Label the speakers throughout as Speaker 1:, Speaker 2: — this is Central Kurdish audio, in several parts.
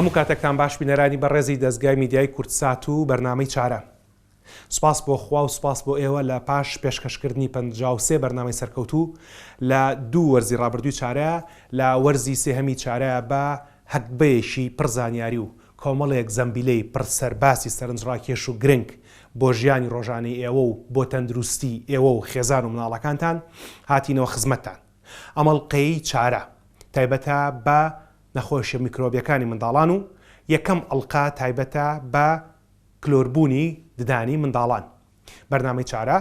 Speaker 1: هەموو کاتێکتان باش بینەرانی بەڕێزی دەزگای میدیای کوردسات و بەرنامەی چارە. سوپاس بۆ خوا و سوپاس بۆ ئێوە لە پاش پێشکەشکردنی 53 بەرنامەی سەرکەوتوو لە دوو وەرزی ڕابردووی چارە لە وەرزی سێهەمی چارە بە هەگبەیەکی پڕ زانیاری و کۆمەڵێک زەمبیلەی پڕ سەرباسی سەرنجڕاکێش و گرنگ بۆ ژیانی ڕۆژانەی ئێوە و بۆ تەندروستی ئێوە و خێزان و مناڵەکانتان هاتینەوە خزمەتتان. ئەم ئەڵقەیەی چارە تایبەتە بە نەخۆشیە میکرۆبیەکانی منداڵان و یەکەم ئەڵقە تایبەتە بە کلۆربوونی ددانی منداڵان. بەرنامەی چارە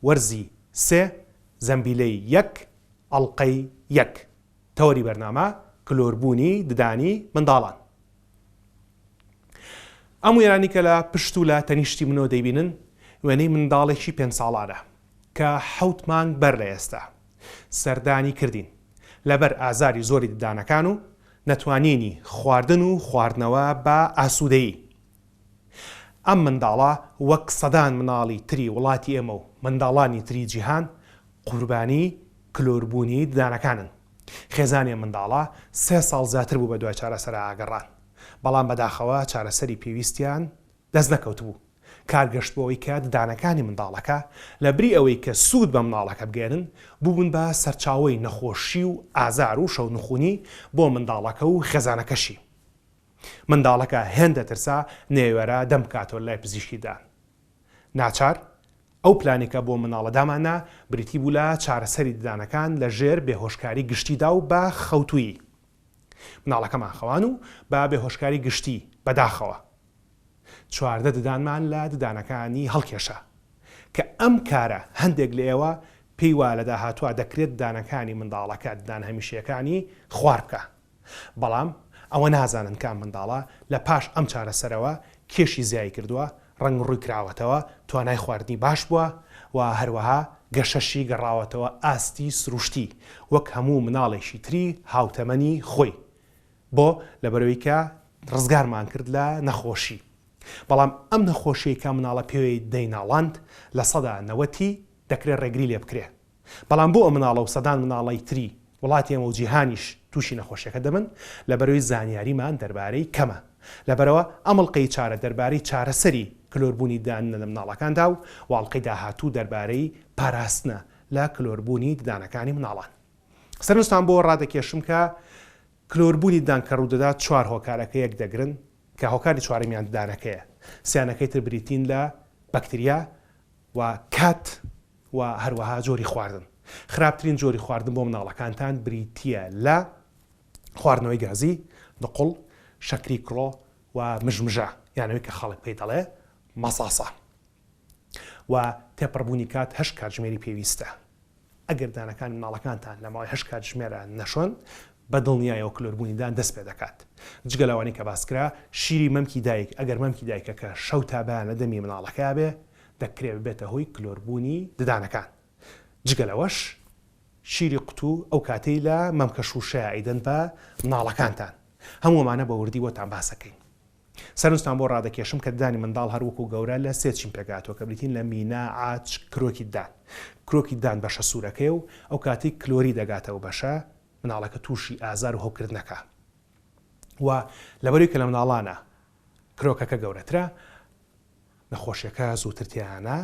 Speaker 1: وەرزی سێ زەمبیلەی یەک ئەڵقەی یەک. تەوەری بەرنامە، کلۆربوونی ددانی منداڵان. ئەم وێنانەی کە لە پشت و لە تەنیشتی منەوە دەیبینن، وێنەی منداڵێکی پێنج ساڵانە کە حەوت مانگ بەر لە ئێستا سەردانی کردین، لەبەر ئازاری زۆری ددانەکان و نەتوانینی خواردن و خواردنەوە بە ئاسوودەیی. ئەم منداڵە وەک سەدان مناڵی تری وڵاتی ئێمە و منداڵانی تری جیهان قوربانی کلۆربوونی ددانەکانن. خێزانی ئەم منداڵە سێ ساڵ زیاتر بوو بەدوای چارەسەرا ئەگەڕان، بەڵام بەداخەوە چارەسەری پێویستیان دەست نەکەوتبوو. کار گەشت بۆ ئەوەی کە ددانەکانی منداڵەکە لەبری ئەوەی کە سوود بە مناڵەکە بگەیەنن، بووبوون بە سەرچاوەی نەخۆشی و ئازار و شەونخونی بۆ منداڵەکە و خێزانەکەشی. منداڵەکە هێندە ترسا نەیوێرا دەم بکاتەوە لای پزیشکی ددان. ناچار ئەو پلانەی کە بۆ منداڵە داماننا بریتی بوو لە چارەسەری ددانەکان لە ژێر بێهۆشکاری گشتیدا و بە خەوتوویی. منداڵەکەمان خەوان و بە بێهۆشکاری گشتی بەداخەوە 14 ددانمان لە ددانەکانی هەڵکێشا. کە ئەم کارە هەندێک لە ئێوە پێی وایە لە داهاتووا دەکرێت ددانەکانی منداڵەکە ددان هەمیشەیەکانی خوار بکا. بەڵام ئەوە نازانن کە ئەم منداڵە لە پاش ئەم چارەسەرەوە کێشی زیای کردووە، ڕەنگ ڕووی کراوەتەوە، توانای خواردنی باش بووە و هەروەها گەشەشی گەڕاوەتەوە ئاستی سروشتی وەک هەموو مناڵێکی تری هاوتەمەنی خۆی. بۆ؟ لەبەرئەوەی کە ڕزگارمان کرد لە نەخۆشی. بەڵام ئەم نەخۆشیەی کە ئەم مناڵە پێی دەیناڵاند 90% ی دەکرێ ڕێگری لێ بکرێ. بەڵام بۆ ئەم مناڵە و سەدان مناڵی تری وڵاتی ئێمە و جیهانیش تووشی نەخۆشیەکە دەبن لەبەرئەوەی زانیاریمان دەربارەی کەمە لەبەرئەوە ئەم ئەڵقەی چارە دەربارەی چارەسەری کلۆربوونی ددانە لە مناڵەکاندا و ئەڵقەی داهاتوو دەربارەی پاراستنە لە کلۆربوونی ددانەکانی مناڵان. سەرنجتان بۆ ڕادەکێشم کە کلۆربوونی ددان کە ڕوودەدات چوار هۆکارەکە یەک دەگرن کە هۆکاری چوارەمیان ددانەکەیە سیانەکەی تر بریتین لە بەکتریا و کات و هەروەها جۆری خواردن. خراپترین جۆری خواردن بۆ مناڵەکانتان بریتییە لە خواردنەوەی گازی، نقوڵ، شەکری کڵۆ و مژمژە یان ئەوەی کە خەڵک پێی دەڵێ مەساسە. و تێپەڕبوونی کات هەشت کاتژمێری پێویستە. ئەگەر دانەکانی مناڵەکانتان لە ماوەی هەشت کاتژمێرا نەشۆن، بە دڵنیایەوە کلۆربوونی دان دەست پێ دەکات. جگە لەوانەی کە باس کرا، شیری مەمکی دایک ئەگەر مەمکی دایکەکە شەو تا بەیان لە دەمی مناڵەکەیا بێ، دەکرێ ببێتە هۆی کلۆربوونی ددانەکان. جگە لەوەش شیری قوتوو ئەو کاتەی لە مەمکە شووشەیا ئەیدەن بە مناڵەکانتان. هەموو ئەمانە بە وردی بۆتان باس ئەکەین. سەرنجتان بۆ ڕادەکێشم کە ددانی منداڵ هەر وەکو گەورە لە سێ چین پێکهاتووە کە بریتین لە مینا، عاج، کرۆکی ددان. کرۆکی ددان بەشە سوورەکەیە و ئەو کاتەی کلۆری دەگاتە ئەو بەشە مناڵەکە تووشی ئازار و هەوکردنەکە و لەبەرەوەی کە لە مناڵانە کرۆکەکە گەورەترە نەخۆشیەکە زووتر تیایانە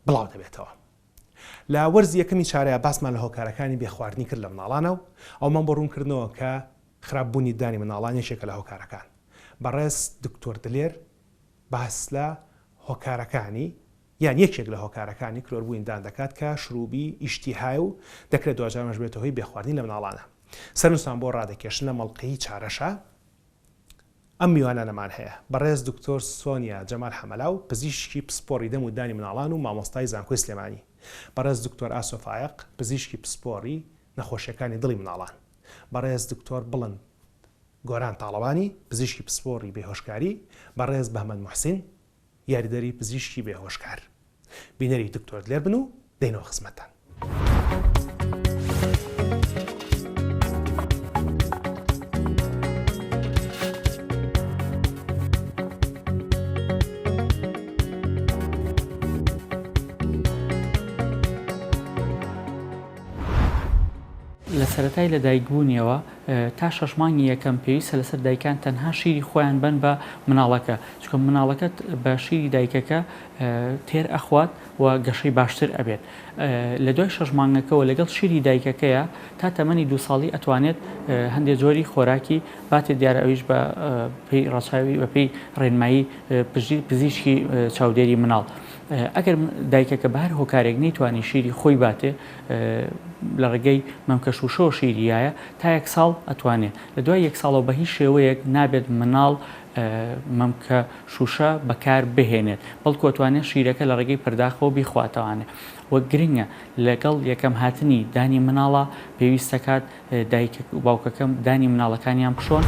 Speaker 1: بڵاو دەبێتەوە. لە وەرزی یەکەمی چارەیا باسمان لە هۆکارەکانی بێ خواردنی کرد لە مناڵانە و ئەومان بۆ ڕوون کردنەوە کە خراپ بوونی ددانی منداڵان یەکێکە لە هۆکارەکان. بەڕێز دکتۆر دلێر باس لە هۆکارەکانی یان یەکێک لە هۆکارەکانی کلۆربوونی ددان دەکات کە شروبی ئیشتیهایە و دەکرێت دواجار ئەمەش بێتە هۆی بێخواردنی لە مناڵانە. سەرنجتان بۆ ڕادەکێشن لە مەڵقەی چارەشە ئەم میوانانەمان هەیە، بەڕێز دکتۆر سۆنیا جەمال حەمەلاو پزیشکی پسپۆڕی دەم و ددانی مناڵان و مامۆستای زانکۆی سلێمانی، بەڕێز دکتۆر ئاسۆ فایەق پزیشکی پسپۆڕی نەخۆشیەکانی دڵی مناڵان. بەڕێز دکتۆر بڵند گۆران تاڵەبانی، پزیشکی پسپۆڕی بێهۆشکاری، بەڕێز بەهمەن موحسین، یاریدەری پزیشکی بێهۆشکار. بینەری دکتۆر دلێر بن و دێینەوە خزمەتتان.
Speaker 2: لە سەرەتای لەدایکبوونیەوە. تا شەش مانگی یەکەم پێویستە لەسەر دایکان تەنها شیری خۆیان بەن بە مناڵەکە چونکە مناڵەکە بە شیری دایکەکە تێر ئەخوات و گەشەی باشتر ئەبێت لە دوای شەش مانگەکەوە لەگەڵ شیری دایکەکەیە تا تەمەنی دوو ساڵی ئەتوانێت هەندێ جۆری خۆراکی باتێ دیارە ئەویش بە پێی ڕەچاوی بە پێی ڕێنمایی پزیشکی چاودێری مناڵ ئەگەر دایکەکە بە هەر هۆکارێک نەیتوانی شیری خۆی باتێ لە ڕێگەی مەمکە شووشەوە شیری یایە تا یەک ساڵ ئەتوانێ لە دوای یەک ساڵەوە بە هیچ شێوەیەک نابێت مناڵ مەمکە شووشە بەکار بهێنێت بەڵکو ئەتوانێت شیرەکە لە ڕێگەی پەرداخەوە بیخواتەوانێ وە گرنگە لەگەڵ یەکەم هاتنی دانی مناڵا پێویستەکات دایک و باوکەکەم دانی مناڵەکانیان بشۆن.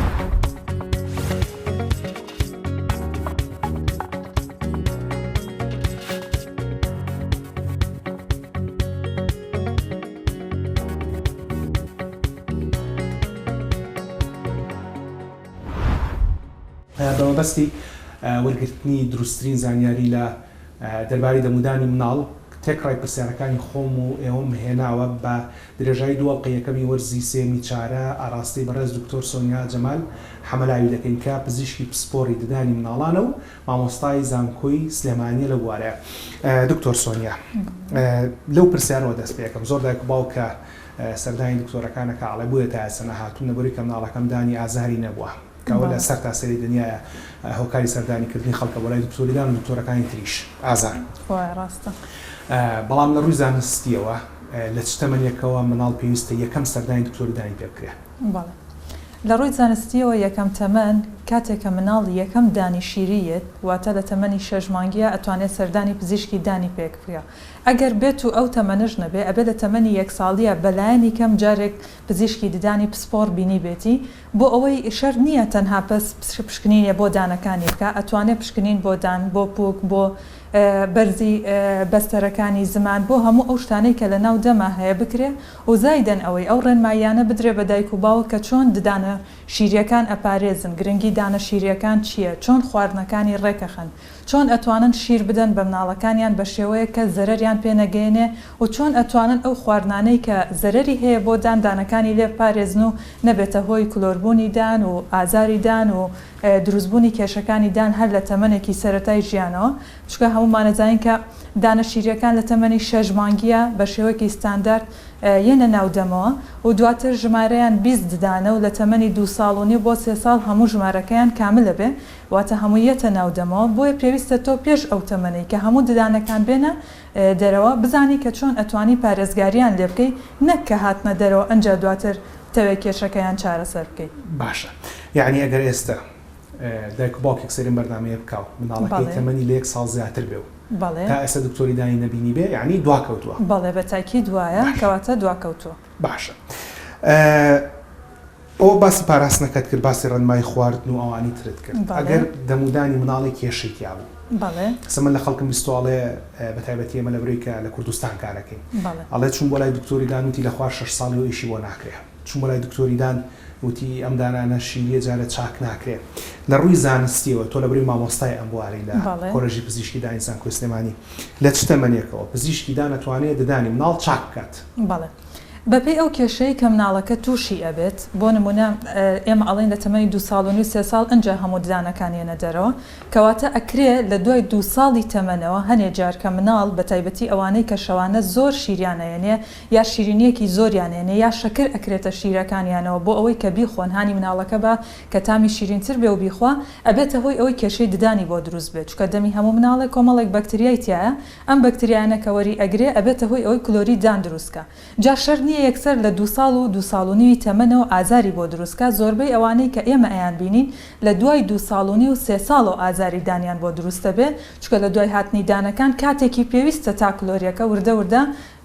Speaker 1: بە مەبەستی وەرگرتنی دروستترین زانیاری لە دەربارەی دەمودانی مناڵ، تێکڕای پرسیارەکانی خۆم و ئێوەم هێناوە بە درێژایی دوو ئەڵقەی یەکەمی وەرزی سێیەمی چارە ئاراستەی بەڕێز دکتۆر سۆنیا جەمال حەمەلاوی دەکەین کە پزیشکی پسپۆڕی ددانی مناڵانە و مامۆستای زانکۆی سلێمانیە لەو بوارەیە. دکتۆر سۆنیا لەو پرسیارەوە دەست پێکەم زۆر دایک و باوک کە سەردانی دکتۆرەکان ئەکا ئەڵێ بۆیە تا ئێستا نەهاتوون لەبەرەی کە مناڵەکەم دانی ئازاری نەبووە کە ئەوە لە سەرتاسەری دنیایە هۆکاری سەردانی کردنی خەڵکە بۆ لای دکتۆری دان و دکتۆرەکانی تریش ئازار.
Speaker 3: وایە ڕاستە.
Speaker 1: بەڵام لە ڕووی زانستییەوە لە چ تەمەنێکەوە مناڵ پێویستە یەکەم سەردانی دکتۆری دانی پێ بکرێ؟
Speaker 3: بەڵێ. لە ڕووی زانستییەوە یەکەم تەمەن کاتێک کە مناڵ یەکەم دانی شیری یەت واتە لە تەمەنی شەش مانگییا ئەتوانێ سەردانی پزیشکی دانی پێک بکا ئەگەر بێت و ئەو تەمەنەش نەبێ ئەبێ لە تەمەنی یەک ساڵییا بەلایەنی کەم جارێک پزیشکی ددانی پسپۆڕ بینیبێتی بۆ ئەوەی شەرت نییە تەنها پس پشکنینێ بۆ دانەکانی بکا ئەتوانێ پشکنین بۆ دان بۆ پوک بۆ بەرزی بەستەرەکانی زمان بۆ هەموو ئەو شتانەی کە لە ناو دەما هەیە بکرێ و زایدەن ئەوەی ئەو ڕێنماییانە بدرێ بە دایک و باوک کە چۆن ددانە شیریەکان ئەپارێزن گرنگی دانە شیریەکان چییە چۆن خواردنەکانی ڕێکەخەن چۆن ئەتوانن شیر بدەن بە مناڵەکانیان بە شێوەیەک کە زەرەریان پێ نەگەیەنێ و چۆن ئەتوانن ئەو خواردنانەی کە زەرەری هەیە بۆ دان دانەکانی لێ بپارێزن و نەبێتە هۆی کلۆربوونی دان و ئازاری دان و دروستبوونی کێشەکانی دان هەر لە تەمەنێکی سەرەتای ژیانەوە چونکە هەموومان ئەزانین کە دانە شیریەکان لە تەمەنی شەش مانگیە بە شێوەیەکی ستاندارد یەنە ناو دەمەوە و دواتر ژمارەیان 20 ددانە و لە تەمەنی دوو ساڵ و نیو بۆ سێ ساڵ هەموو ژمارەکەیان کامل ئەبێ واتە هەمووی یەتە ناو دەمەوە، بۆیە پێویستە تۆ پێش ئەو تەمەنەی کە هەموو ددانەکان بێنە دەرەوە بزانی کە چۆن ئەتوانی پارێزگاریان لێ بکەی نەک کە هاتنە دەرەوە ئەنجا دواتر بتەوێ کێشەکەیان چارەسەر بکەی.
Speaker 1: باشە یەعنی ئەگەر ئێستا دایک و باوکێک سەیری ئەم بەرنامەیە بکا و مناڵەکەی تەمەنی لە یەک ساڵ زیاتر بێ و تا ئێستا دکتۆری دانی نەبینیبێ یەعنی دواکەوتووە؟
Speaker 3: بەڵێ بە تاکید وایە کەواتە دواکەوتووە.
Speaker 1: باشە ئەوە باسی پاراستنەکەت کرد باسی ڕێنمای خواردن و ئەوانی ترت کرد ئەگەر دەمودانی مناڵێک کێشەی تیا بوو ئێستا من لە خەڵکم بیستوە ئەڵێ بە تایبەتی ئێمە لەبرەی کە لە کوردستان کارەکەین ئەڵێ چووم بۆ لای دکتۆری دان وتی لە خوار شەش ساڵیەوە ئیشی بۆ ناکرێ چووم بۆ لای دکتۆری دان وتی ئەم دانانە شیریە جارێ چاک ناکرێ لە ڕووی زانستیەوە تۆ لەبرەی مامۆستای ئەم بوارەی لە کۆلێژی پزیشکی دانی زانکۆی سلێمانی لە چ تەمەنێکەوە پزیشکی دان ئەتوانێ ددانی مناڵ چاک بکات؟
Speaker 3: بەڵێ بەپێی ئەو کێشەی کە مناڵەکە تووشی ئەبێت، بۆ نموونە ئێمە ئەڵێین لە تەمەنی دوو ساڵ و نیو سێ ساڵ ئنجا هەموو ددانەکان یەنە دەرەوە، کەواتە ئەکرێ لە دوای دوو ساڵی تەمەنەوە هەنێ جار کە مناڵ بە تایبەتی ئەوانەی کە شەوانە زۆر شیریان ئەیەنێ یا شیرینیەکی زۆریان ئەیەنێ یا شەکر ئەکرێتە شیرەکانیانەوە بۆ ئەوەی کە بیخۆن هانی مناڵەکە با کە تامی شیرینتر بێ و بیخوا ئەبێتە هۆی ئەوەی کێشەی ددانی بۆ دروست بێ چونکە دەمی هەموو مناڵێک کۆمەڵێک بەکتریای تیایە ئەم بەکتریایانە کە وەری ئەگرێ ئەبێتە هۆی ئەوەی کلۆری دان دروست کا. جا شەرت نیە یەکسەر لە دوو ساڵ و دوو ساڵ و نیوی تەمەنەوە ئازاری بۆ دروست کا، زۆربەی ئەوانەی کە ئێمە ئەیان بینین لە دوای دوو ساڵ و نیو سێ ساڵەوە ئازاری دانیان بۆ دروست ئەبێ، چونکە لە دوای هاتنی دانەکان کاتێکی پێویستە تا کلۆریەکە وردە وردە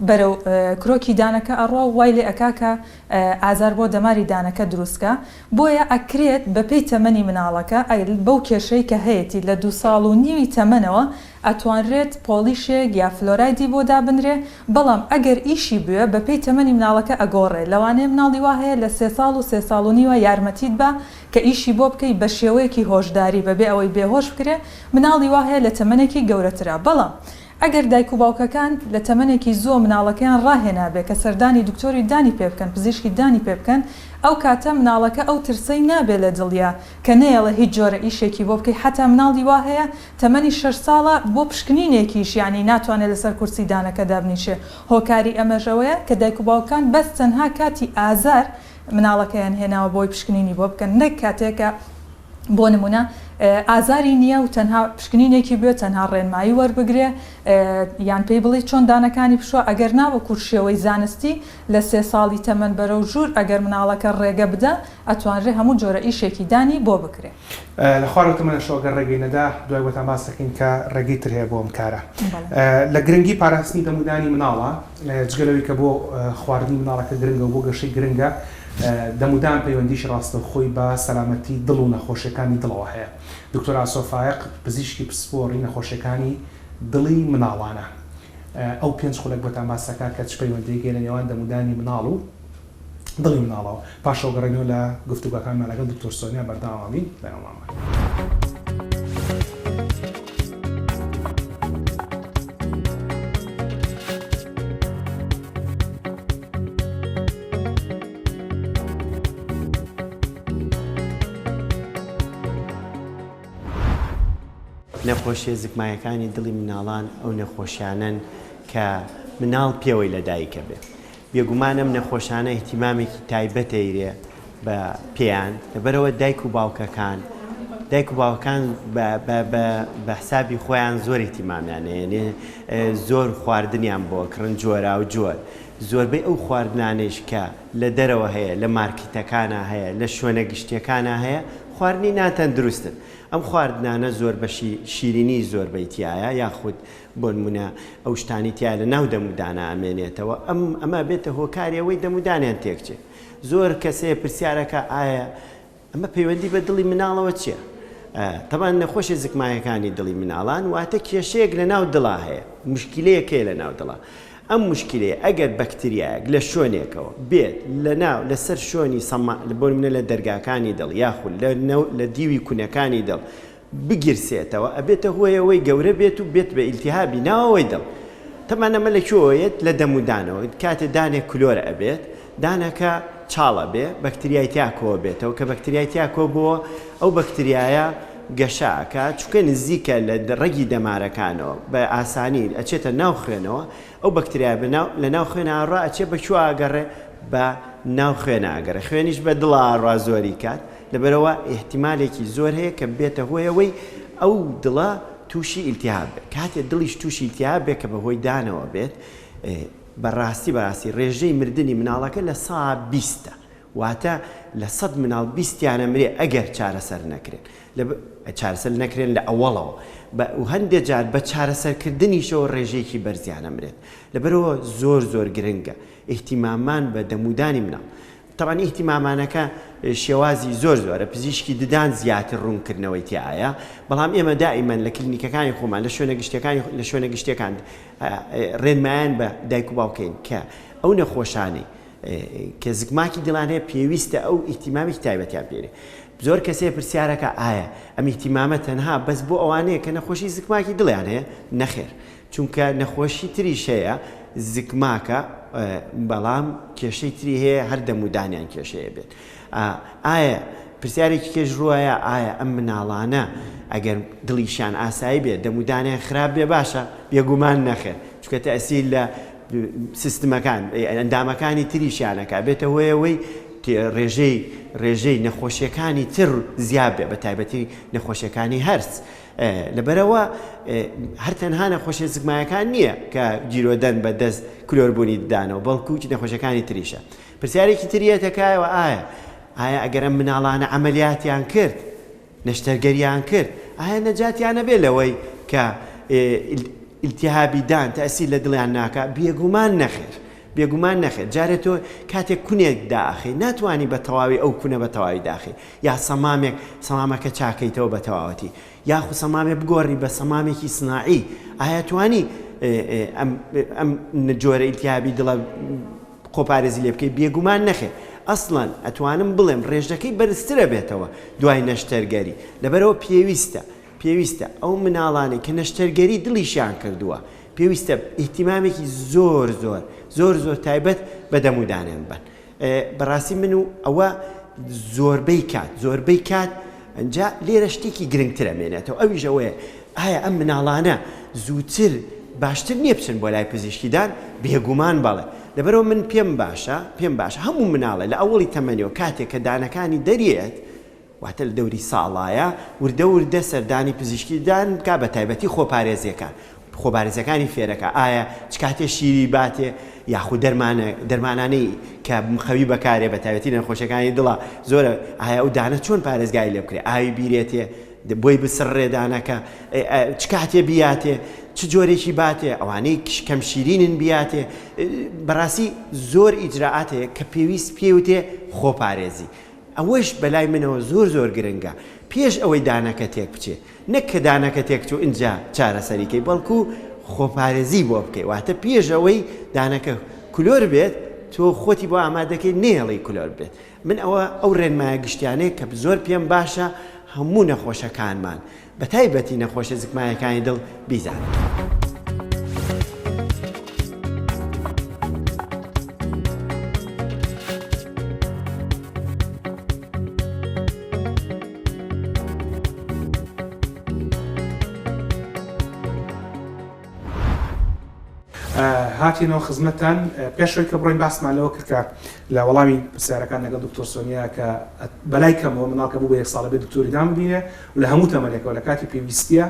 Speaker 3: بەرەو کرۆکی دانەکە ئەڕوا و وای لێ ئەکا کە ئازار بۆ دەماری دانەکە دروست کا. بۆیە ئەکرێت بە پێی تەمەنی مناڵەکە بەو کێشەی کە هەیەتی لە دوو ساڵ و نیوی تەمەنەوە ئەتوانرێت پۆڵیشێک یا فلۆرایدی بۆ دابنرێ، بەڵام ئەگەر ئیشی بوێ بەپێی تەمەنی مناڵەکە ئەگۆڕێ، لەوانەیە مناڵی وا هەیە لە سێ ساڵ و سێ ساڵ و نیوە یارمەتیت با کە ئیشی بۆ بکەی بەشێوەیەکی هۆشداری بەبێ ئەوەی بێهۆش بکرێ، مناڵی وا هەیە لە تەمەنێکی گەورەترا بەڵام. ئەگەر دایک و باوکەکان لە تەمەنێکی زووە مناڵەکەیان ڕاهێنابێ کە سەردانی دکتۆری دانی پێ بکەن، پزیشکی دانی پێ بکەن، ئەو کاتە مناڵەکە ئەو ترسەی نابێ لە دڵیا کە نەیەڵێ هیچ جۆرە ئیشێکی بۆ بکەی حەتا مناڵی وا هەیە تەمەنی شەش ساڵە بۆ پشکنینێکیش یانی ناتوانێ لەسەر کورسی دانەکە دابنیشێ هۆکاری ئەمەش ئەوەیە کە دایک و باوکان بەس تەنها کاتی ئازار مناڵەکەیان هێناوە بۆی پشکنینی بۆ بکەن نەک کاتێ کە بۆ نمونە ئازاری نییە و تەنها پشکنینێکی بوێت تەنها ڕێنمایی وەربگرێ یان پێی بڵێی چۆن دانەکانی بشوا ئەگەر نا وەکو شێوەی زانستی لە سێ ساڵی تەمەن بەرەو ژوور ئەگەر مناڵەکە ڕێگە بدا ئەتوانرێ هەموو جۆرە ئیشێکی دانی بۆ بکرێ.
Speaker 1: لە خوارەوە تەمەنەشەوە گەر ڕێگەی نەدا دوای بۆتان باس دەکەین کە ڕێگەی تر هەیە بۆ ئەم کارە. لە گرنگی پاراستنی دەمودانی مناڵە جگە لەوەی کە بۆ خواردنی مناڵەکە گرنگە و بۆ گەشەی گرنگە دەمودان پەیوەندیی ڕاستەوخۆی بە سەلامەتی دڵ و نەخۆشیەکانی دڵەوە هەیە. دکتۆر ئاسۆ فایەق پزیشکی پسپۆڕی نەخۆشیەکانی دڵی مناڵانە ئەو پێنج خولەک بۆتان باس دەکات کە چ پەیوەندیەک هەیە لە نێوان دەمودانی مناڵ و دڵی مناڵەوە. پاشەوە گەڕێینەوە لە گفتوگۆکانمان لەگەڵ دکتۆر سۆنیا بەردەوام بین لەگەڵمان بن.
Speaker 4: نەخۆشیە زکمایەکانی دڵی مناڵان ئەو نەخۆشیانەن کە مناڵ پێوەی لەدایکەبێ. بێگومان ئەم نەخۆشانە ئیهتیمامێکی تایبەت ئەیرێ بە پێیان لەبەرئەوە دایک و باوکەکان دایک و باوکان بە حسابی خۆیان زۆر ئیهتیمامیان هەیە زۆر خواردنیان بۆ کڕن جۆرا و جۆر زۆربەی ئەو خواردنانەیش کە لە دەرەوە هەیە لە مارکیتەکانا هەیە لە شوێنە گشتیەکانا هەیە خواردنی ناتەندروستن ئەم خواردنانە زۆر بەشی شیرینی زۆربەی تیایە یاخود بۆنمونە ئەو شتانەی تیایە لە ناو دەمودانا ئەمێنێتەوە ئەم ئەمە ئەبێتە هۆکاری ئەوەی دەمودانیان تێکچێ زۆر کەس هەیە پرسیارەکە ئایا ئەمە پەیوەندی بە دڵی مناڵەوە چییە؟ تەبان نەخۆشی زکمایەکانی دڵی مناڵان واتە کێشەیەک لە ناو دڵا هەیە مشکلەیەک هەیە لە ناو دڵا ئەم مشکلەیە ئەگەر بەکتریایەک لە شوێنێکەوە بێت لە ناو لەسەر شوێنی سەما بۆ نمونە لە دەرگاکانی دڵ یاخود لە لە دیوی کونەکانی دڵ بگیرسێتەوە ئەبێتە هۆی ئەوەی گەورە بێت و بێت بە ئیلتیهابی ناوەوەی دڵ تەبعەن ئەمە لە کوێوە یەت لە دەم و دانەوە کاتێ دانێک کلۆر ئەبێت دانەکە چاڵ ئەبێ بەکتریای تیا کۆ بێتەوە کە بەکتریای تیا کۆ بۆوە ئەو بەکتریایە گەشە ئەکا چونکە نزیکە لە ڕەگی دەمارەکانەوە بە ئاسانی ئەچێتە ناو خوێنەوە ئەو بەکتریایە بە ناو لە ناو خوێنا ئەڕوا ئەچێ بە کوێ ئەگەڕێ بە ناو خوێنا ئەگەڕێ خوێنیش بە دڵا ئەڕوا زۆری کات لەبەرئەوە ئیحتیمالێکی زۆر هەیە کە ببێتە هۆی ئەوەی ئەو دڵە تووشی ئیلتیهاب بێت، کاتێ دڵیش تووشی ئیلتیهاب بێت کە بەهۆی دانەوە بێت بەڕاستی بەڕاستی ڕێژەی مردنی مناڵەکە لە سا بیستە واتە لە سەد مناڵ بیستیان ئەمرێ ئەگەر چارەسەر نەکرێن لە چارەسەر نەکرێن لە ئەوەڵەوە بە و هەندێ جار بە چارەسەرکردنیشەوە ڕێژەیەکی بەرزیان ئەمرێت لەبەرئەوە زۆر زۆر گرنگە ئیهتیمامان بە دەمودانی مناڵ تەبعەن ئیهتیمامانەکە شێوازی زۆر زۆرە، پزیشکی ددان زیاتر ڕوونکردنەوەی تیایە، بەڵام ئێمە دائیمەن لە کلینیکەکانی خۆمان لە شوێنە گشتیەکانی لە شوێنە گشتیەکان ڕێنمایان بە دایک و باوکەین کە ئەو نەخۆشانەی کە زگماکی دڵیان هەیە پێویستە ئەو ئیهتیمامێکی تایبەتیان پێ زۆر کەسێ پرسیارەکە ئایا ئەم ئیهتیمامە تەنها بەس بۆ ئەوانەیە کە نەخۆشی زگماکی دڵیان هەیە نەخێر چونکە نەخۆشی تریش هەیە زگماکە بەڵام کێشەی تری هەیە هەر دەمودانیان کێشەیە بێت ئایا پرسیارێکی کێش ڕوایە ئایا ئەم مناڵانە ئەگەر دڵیشیان ئاسایی بێت دەمودانیان خراپ بێ باشە بێگومان نەخێر چونکە تەئسیر لە سیستمەکان ئەندامەکانی تریشیانەکە بێتە هۆیەوەی ڕێژەی ڕێژەی نەخۆشیەکانی تر زیاد بێ بە تایبەتی نەخۆشیەکانی هەرس لەبەرئەوە هەر تەنها نەخۆشیە زگمایەکان نییە کە گیرۆدەن بە دەست کلۆربوونی ددانەوە بەڵکو نەخۆشیەکانی تریشە. پرسیارێکی تر یەتە کایەوە ئایا ئایا ئەگەر ئەم مناڵانە عەمەلیاتیان کرد نەشتەرگەریان کرد ئایا نەجاتیان ئەبێ لەوەی کە ئیلتیهابی دان تەئسیر لە دڵیان ناکا؟ بێگومان نەخێر بێگومان نەخێر جارێ تۆ کاتێک کونێک دائەخەی ناتوانی بە تەواوی ئەو کونە بە تەواوی داخەی یا سەمامێک سەمامەکە چاکەیتەوە بە تەواوەتی یاخو سەمامێ بگۆڕی بە سەمامێکی سناعی ئایا توانی ئەم ئەم جۆرە ئیلتیهابی دڵە خۆپارێزی لێ بکەی بێگومان نەخێر ئەسڵەن ئەتوانم بڵێم ڕێژەکەی بەرزترە بێتەوە دوای نەشتەرگەری لەبەرەوە پێویستە پێویستە ئەو مناڵانەی کە نەشتەرگەری دڵیشیان کردووە. پێویستە ئیهتیمامێکی زۆر زۆر زۆر زۆر تایبەت بە دەم و دانیان بەن. بەڕاستی من و ئەوە زۆربەی کات زۆربەی کات جا لێرە شتێکی گرنگتر ئەمێنێتەوە ئەویش ئەوەیە ئایا ئەم مناڵانە زووتر باشتر نییە بچن بۆ لای پزیشکی دان بێگومان بەڵێ لەبەرەوە من پێم باشە پێم باشە هەموو مناڵێ لە ئەوەڵی تەمەنیەوە کاتێک کە دانەکانی دەرێت واتە لە دەوری ساڵایە وردە وردە سەردانی پزیشکی ددان بکا بە تایبەتی خۆپارێزیەکان خۆپارێزیەکانی فێرەکا ئایا چ کاتێ شیری باتێ یاخود دەرمانە دەرمانانەی کە مخەوی بەکارێ بە تایبەتی لە نەخۆشیەکانی دڵا زۆرە ئایا ئەو دانە چۆن پارێزگای لێ بکرێ ئاوی بیرێتێ بۆی بسڕێ دانەکە چ کاتێ بیاتێ چ جۆرێکی باتێ ئەوانەی کەم شیرینن بیاتێ بەڕاستی زۆر ئیجرائات هەیە کە پێویست پێوتێ خۆپارێزی ئەوەش بەلای منەوە زۆر زۆر گرنگە پێش ئەوەی دانەکە تێک بچێ نەک کە دانەکە تێک چوو ئینجا چارەسەری کەی بەڵکو خۆپارێزی بۆ بکەی واتە پێش ئەوەی دانەکە کلۆر بێت تۆ خۆتی بۆ ئامادەکەی نەیەڵی کلۆر بێت من ئەوە ئەو ڕێنمایە گشتیانەیە کە زۆر پێم باشە هەموو نەخۆشەکانمان بەتایبەتی نەخۆشە زکمایەکانی دڵ بیزانن.
Speaker 1: هاتینەوە خزمەتتان پێش ئەوەی کە بڕۆین باسمان لەوە کرد کە لە وەڵامی پرسیارەکان لەگەڵ دکتۆر سۆنیا کە بەلای کەمەوە مناڵ کە بوو بە یەک ساڵە بێ دکتۆری دان ببینێ و لە هەموو تەمەنێکەوە لە کاتی پێویستیە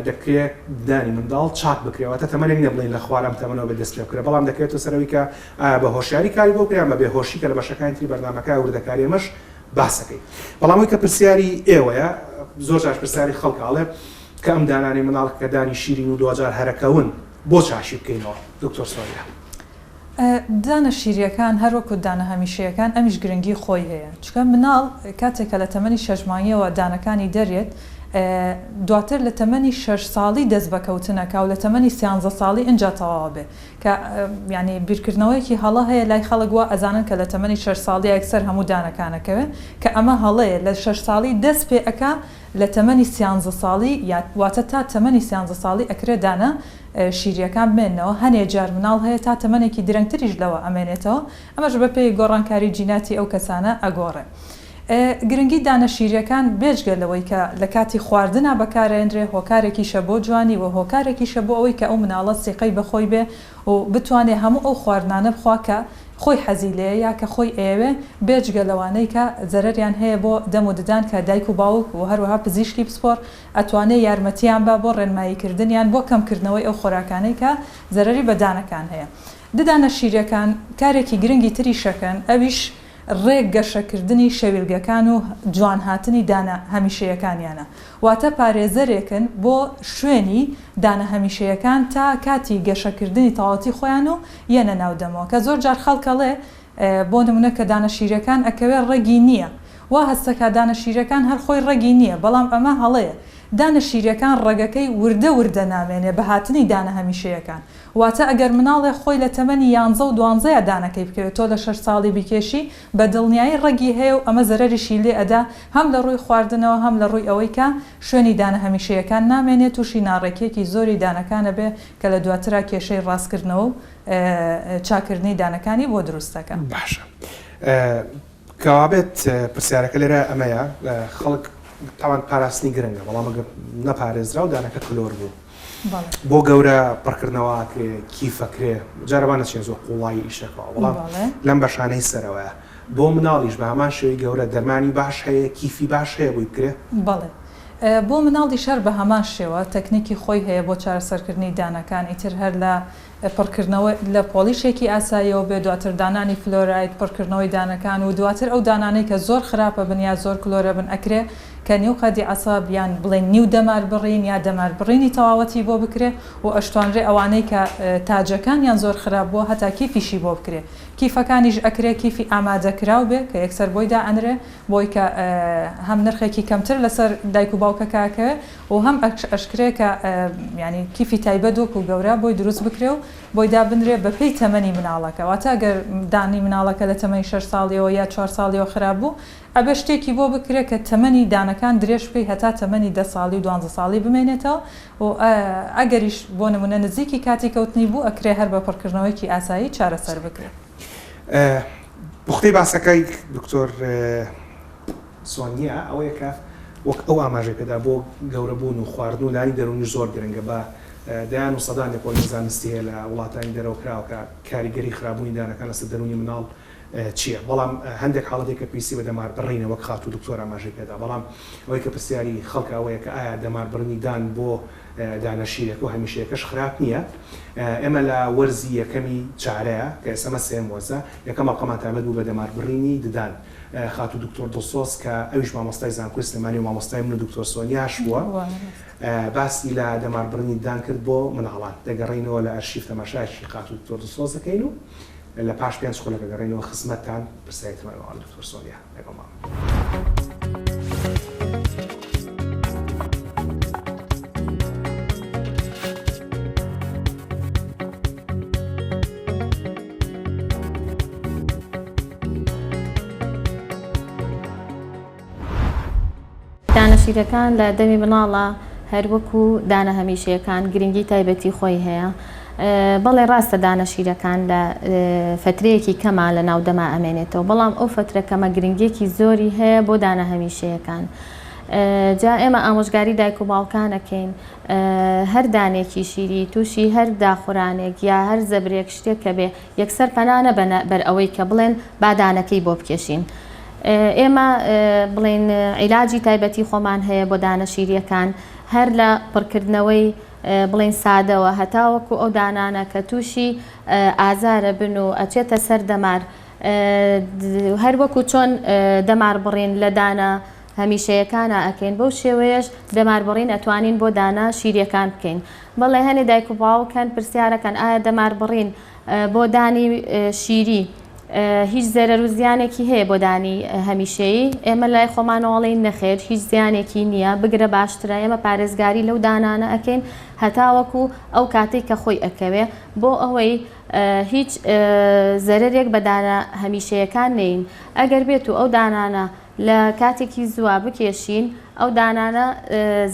Speaker 1: دەکرێت ددانی منداڵ چاک بکرێت واتە تەمەنێک نیە بڵێین لە خوار ئەم تەمەنەوە بێت دەست پێ بکرێت بەڵام دەکەوێتەوە سەر ئەوەی کە ئایا بە هۆشیاری کاری بۆ بکرێت یان بە بێ هۆشی کە لە بەشەکانی تری بەرنامەکە وردەکاری ئەمەش باسەکەی بەڵام ئەوەی کە پرسیاری ئێوەیە زۆر جار پرسیاری خەڵکە ئەڵێ کە ئەم دانانەی منداڵ کە دانی شیرین و دواجار هەرەکەون بۆ چاشی بکەینەوە دکتۆر سۆنیا؟
Speaker 3: دانە شیریەکان هەر وەکو دانە هەمیشەیەکان ئەمیش گرنگی خۆی هەیە چونکە مناڵ کاتێک کە لە تەمەنی شەش مانگیەوە دانەکانی دەرێت دواتر لە تەمەنی شەش ساڵی دەست بە کەوتن ئەکا و لە تەمەنی سیانزە ساڵی ئینجا تەواو ئەبێ کە یانی بیرکردنەوەیەکی هەڵە هەیە لای خەڵک وا ئەزانن کە لە تەمەنی شەش ساڵی یەکسەر هەموو دانەکان ئەکەوێ کە ئەمە هەڵەیە لە شەش ساڵی دەست پێ ئەکا لە تەمەنی سیانزە ساڵی یا واتە تا تەمەنی سیانزە ساڵی ئەکرێ دانە شیریەکان بمێننەوە، هەنێ جار مناڵ هەیە تا تەمەنێکی درەنگتریش لەوە ئەمێنێتەوە، ئەمەش بە پێی گۆڕانکاری جیناتی ئەو کەسانە ئەگۆڕێ. گرنگی دانە شیریەکان بێجگە لەوەی کە لە کاتی خواردنا بەکارئەێنرێ هۆکارێکیشە بۆ جوانی و هۆکارێکیشە بۆ ئەوەی کە ئەو مناڵە سیقەی بە خۆی بێ و بتوانێ هەموو ئەو خواردنانە بخوا کە خۆی حەزی لێیە یا کە خۆی ئەیەوێ بێجگە لەوانەی کە زەرەریان هەیە بۆ دەم و ددان کە دایک و باوک و هەروەها پزیشکی پسپۆڕ ئەتوانێ یارمەتیان با بۆ ڕێنمایی کردنیان بۆ کەم کردنەوەی ئەو خۆراکانەی کە زەرەری بە دانەکان هەیە. ددانە شیریەکان کارێکی گرنگی تریشەکەن ئەویش ڕێک گەشە کردنی شەویلگەکان و جوان هاتنی دانە هەمیشەیەکانیانە واتە پارێزەرێکن بۆ شوێنی دانە هەمیشەیەکان تا کاتی گەشە کردنی تەواوەتی خۆیان و یەنە ناو دەمەوە کە زۆر جار خەڵک ئەڵێ بۆ نمونە کە دانە شیرەکان ئەکەوێ ڕەگی نیە وا هەستەکا دانە شیرەکان هەر خۆی ڕەگی نیە بەڵام ئەمە هەڵەیە دانە شیرەکان ڕەگەکەی وردە وردە نامێنێ بە هاتنی دانە هەمیشەیەکان واتە ئەگەر مناڵێ خۆی لە تەمەنی یانزە و دوانزەیا دانەکەی بکەوێ تۆ لە شەش ساڵی بیکێشی بە دڵنیایی ڕەگی هەیە و ئەمە زەرەریشی لێ ئەدا هەم لە ڕووی خواردنەوە هەم لە ڕووی ئەوەی کە شوێنی دانە هەمیشەیەکان نامێنێ توشی ناڕێکیەکی زۆری دانەکان ئەبێ کە لە دواترا کێشەی ڕاستکردنەوە و چاککردنی دانەکانی بۆ دروست دەکا.
Speaker 1: باشە کەوابێت پرسیارەکە لێرە ئەمەیە خەڵک تاوان پاراستنی گرنگە بەڵام ئەگەر نەپارێزرا و دانەکە کلۆر بوو بۆ گەورە پڕکردنەوە ئەکرێ کیفەکرێ جارەبا نەچین زۆر قوڵایی ئیشەکەەوە بەڵام لەم بەشانەی سەرەوەیە بۆ مناڵیش بە هەمان شێوەی گەورە دەرمانی باش هەیە کیفی باش هەیە بۆی بکرێ؟
Speaker 3: بەڵێ بۆ مناڵیش هەر بە هەمان شێوە تەکنیکی خۆی هەیە بۆ چارەسەرکردنی دانەکان ئیتر هەر لە پڕکردنەوە لە پۆڵیشێکی ئاساییەوە بێ دواتر دانانی فلۆراید پڕکردنەوەی دانەکان و دواتر ئەو دانانەی کە زۆر خراپە بن یا زۆر کلۆرە بن ئەکرێ کە نیو قەدی عەساب یان بڵێین نیو دەمار بڕین یا دەمار بڕینی تەواوەتی بۆ بکرێ و ئەشتوانرێ ئەوانەی کە تاجەکانیان زۆر خراپ بووە هەتا کیفیشی بۆ بکرێ کیفەکانیش ئەکرێ کیفی ئامادەکراو بێ کە یەکسەر بۆی دائەنرێ بۆی کە هەم نرخێکی کەمتر لەسەر دایک و باوکەکە ئەکەوێ و هەم ئەشکرێ کە یانی کیفی تایبەت وەکو گەورە بۆی دروست بکرێ و بۆی دابنرێ بە پێی تەمەنی مناڵەکە واتە گەر دانی مناڵەکە لە تەمەنی شەش ساڵیەوە یا چوار ساڵیەوە خراپ بوو ئەبێ شتێکی بۆ بکرێ کە تەمەنی دانەکە. دانەکان درێژ بکەی هەتا تەمەنی دە ساڵی و دوانزە ساڵی بمێنێتەوە و ئەگەریش بۆ نمونە نزیکی کاتی کەوتنی بوو ئەکرێ هەر بە پڕکردنەوەیەکی ئاسایی چارەسەر بکرێت.
Speaker 1: پوختەی باسەکەی دکتۆر سۆنیا ئەوەیە کە وەک ئەو ئاماژەی پێدا بۆ گەورەبوون و خواردن و لانی دەروونیش زۆر گرنگە بە دەیان و سەدان لێکۆڵینەوەی زانستی هەیە لە وڵاتانی دەرەوە کراوە کە کاریگەری خراپبوونی دانەکان لەسەر دەروونی مناڵ چییە بەڵام هەندێک حاڵەت هەیە کە پێویستی بە دەمار بڕینە وەک خاتوو دکتۆر ئاماژەی پێدا بەڵام ئەوەی کە پرسیاری خەڵکە ئەوەیە کە ئایا دەمار بڕینی دان بۆ دانە شیرەکە و هەمیشەیەکەش خراپ نییە ئێمە لە وەرزی یەکەمی چارەیە کە ئێستا مە سێیەم وەرزە یەکەم ئەڵقەمان تایبەت بوو بە دەمار بڕینی ددان خاتوو دکتۆر دڵسۆز کە ئەویش مامۆستای زانکۆی سلێمانی و مامۆستای من و دکتۆر سۆنیاش بووە باسی لە دەمار بڕینی ددان کرد بۆ مناڵان دەگەڕێینەوە لە ئەرشیف تەماشایەکی خاتوو دکتۆر دڵسۆز دەکەین و لە پاش پێنج خولەک ئەگەڕێینەوە خزمەتتان، پرسیاری ترمان ماوە لە دکتۆر سۆنیا لەگەڵمان بن.
Speaker 5: دانە شیرەکان لە دەمی مناڵا هەر وەکو دانە هەمیشەیەکان گرنگی تایبەتی خۆی هەیە. بەڵێ ڕاستە دانە شیرەکان لە فەترەیەکی کەما لە ناو دەما ئەمێنێتەوە بەڵام ئەو فەترە کەمە گرنگیەکی زۆری هەیە بۆ دانە هەمیشەیەکان. جا ئێمە ئامۆژگاری دایک و باوکان ئەکەین هەر دانێکی شیری تووشی هەر داخورانێک یا هەر زەبرێک شتێک کە بێ یەکسەر پەنا نەبەنە بەر ئەوەی کە بڵێن با دانەکەی بۆ بکێشین. ئێمە بڵێین عیلاجی تایبەتی خۆمان هەیە بۆ دانە شیرییەکان هەر لە پڕکردنەوەی بڵێین سادەوە هەتاوەکو ئەو دانانە کە تووشی ئازارە بن و ئەچێتە سەر دەمار هەر وەکو چۆن دەمار بڕین لە دانە هەمیشەیەکانا ئەکەین بەو شێوەیەش دەمار بڕین ئەتوانین بۆ دانە شیریەکان بکەین بەڵێ هەنێ دایک و باوک هەن پرسیارەکەن ئایا دەمار بڕین بۆ دانی شیری هیچ زەرەر و زیانێکی هەیە بۆ دانی هەمیشەیی ئێمە لای خۆمانەوە ئەڵێین نەخێر هیچ زیانێکی نییە بگرە باشترە ئێمە پارێزگاری لەو دانانە ئەکەین هەتاوەکو ئەو کاتەی کە خۆی ئەکەوێ بۆ ئەوەی هیچ زەرەرێک بە دانە هەمیشەیەکان نەین ئەگەر بێت و ئەو دانانە لە کاتێکی زووا بکێشین ئەو دانانە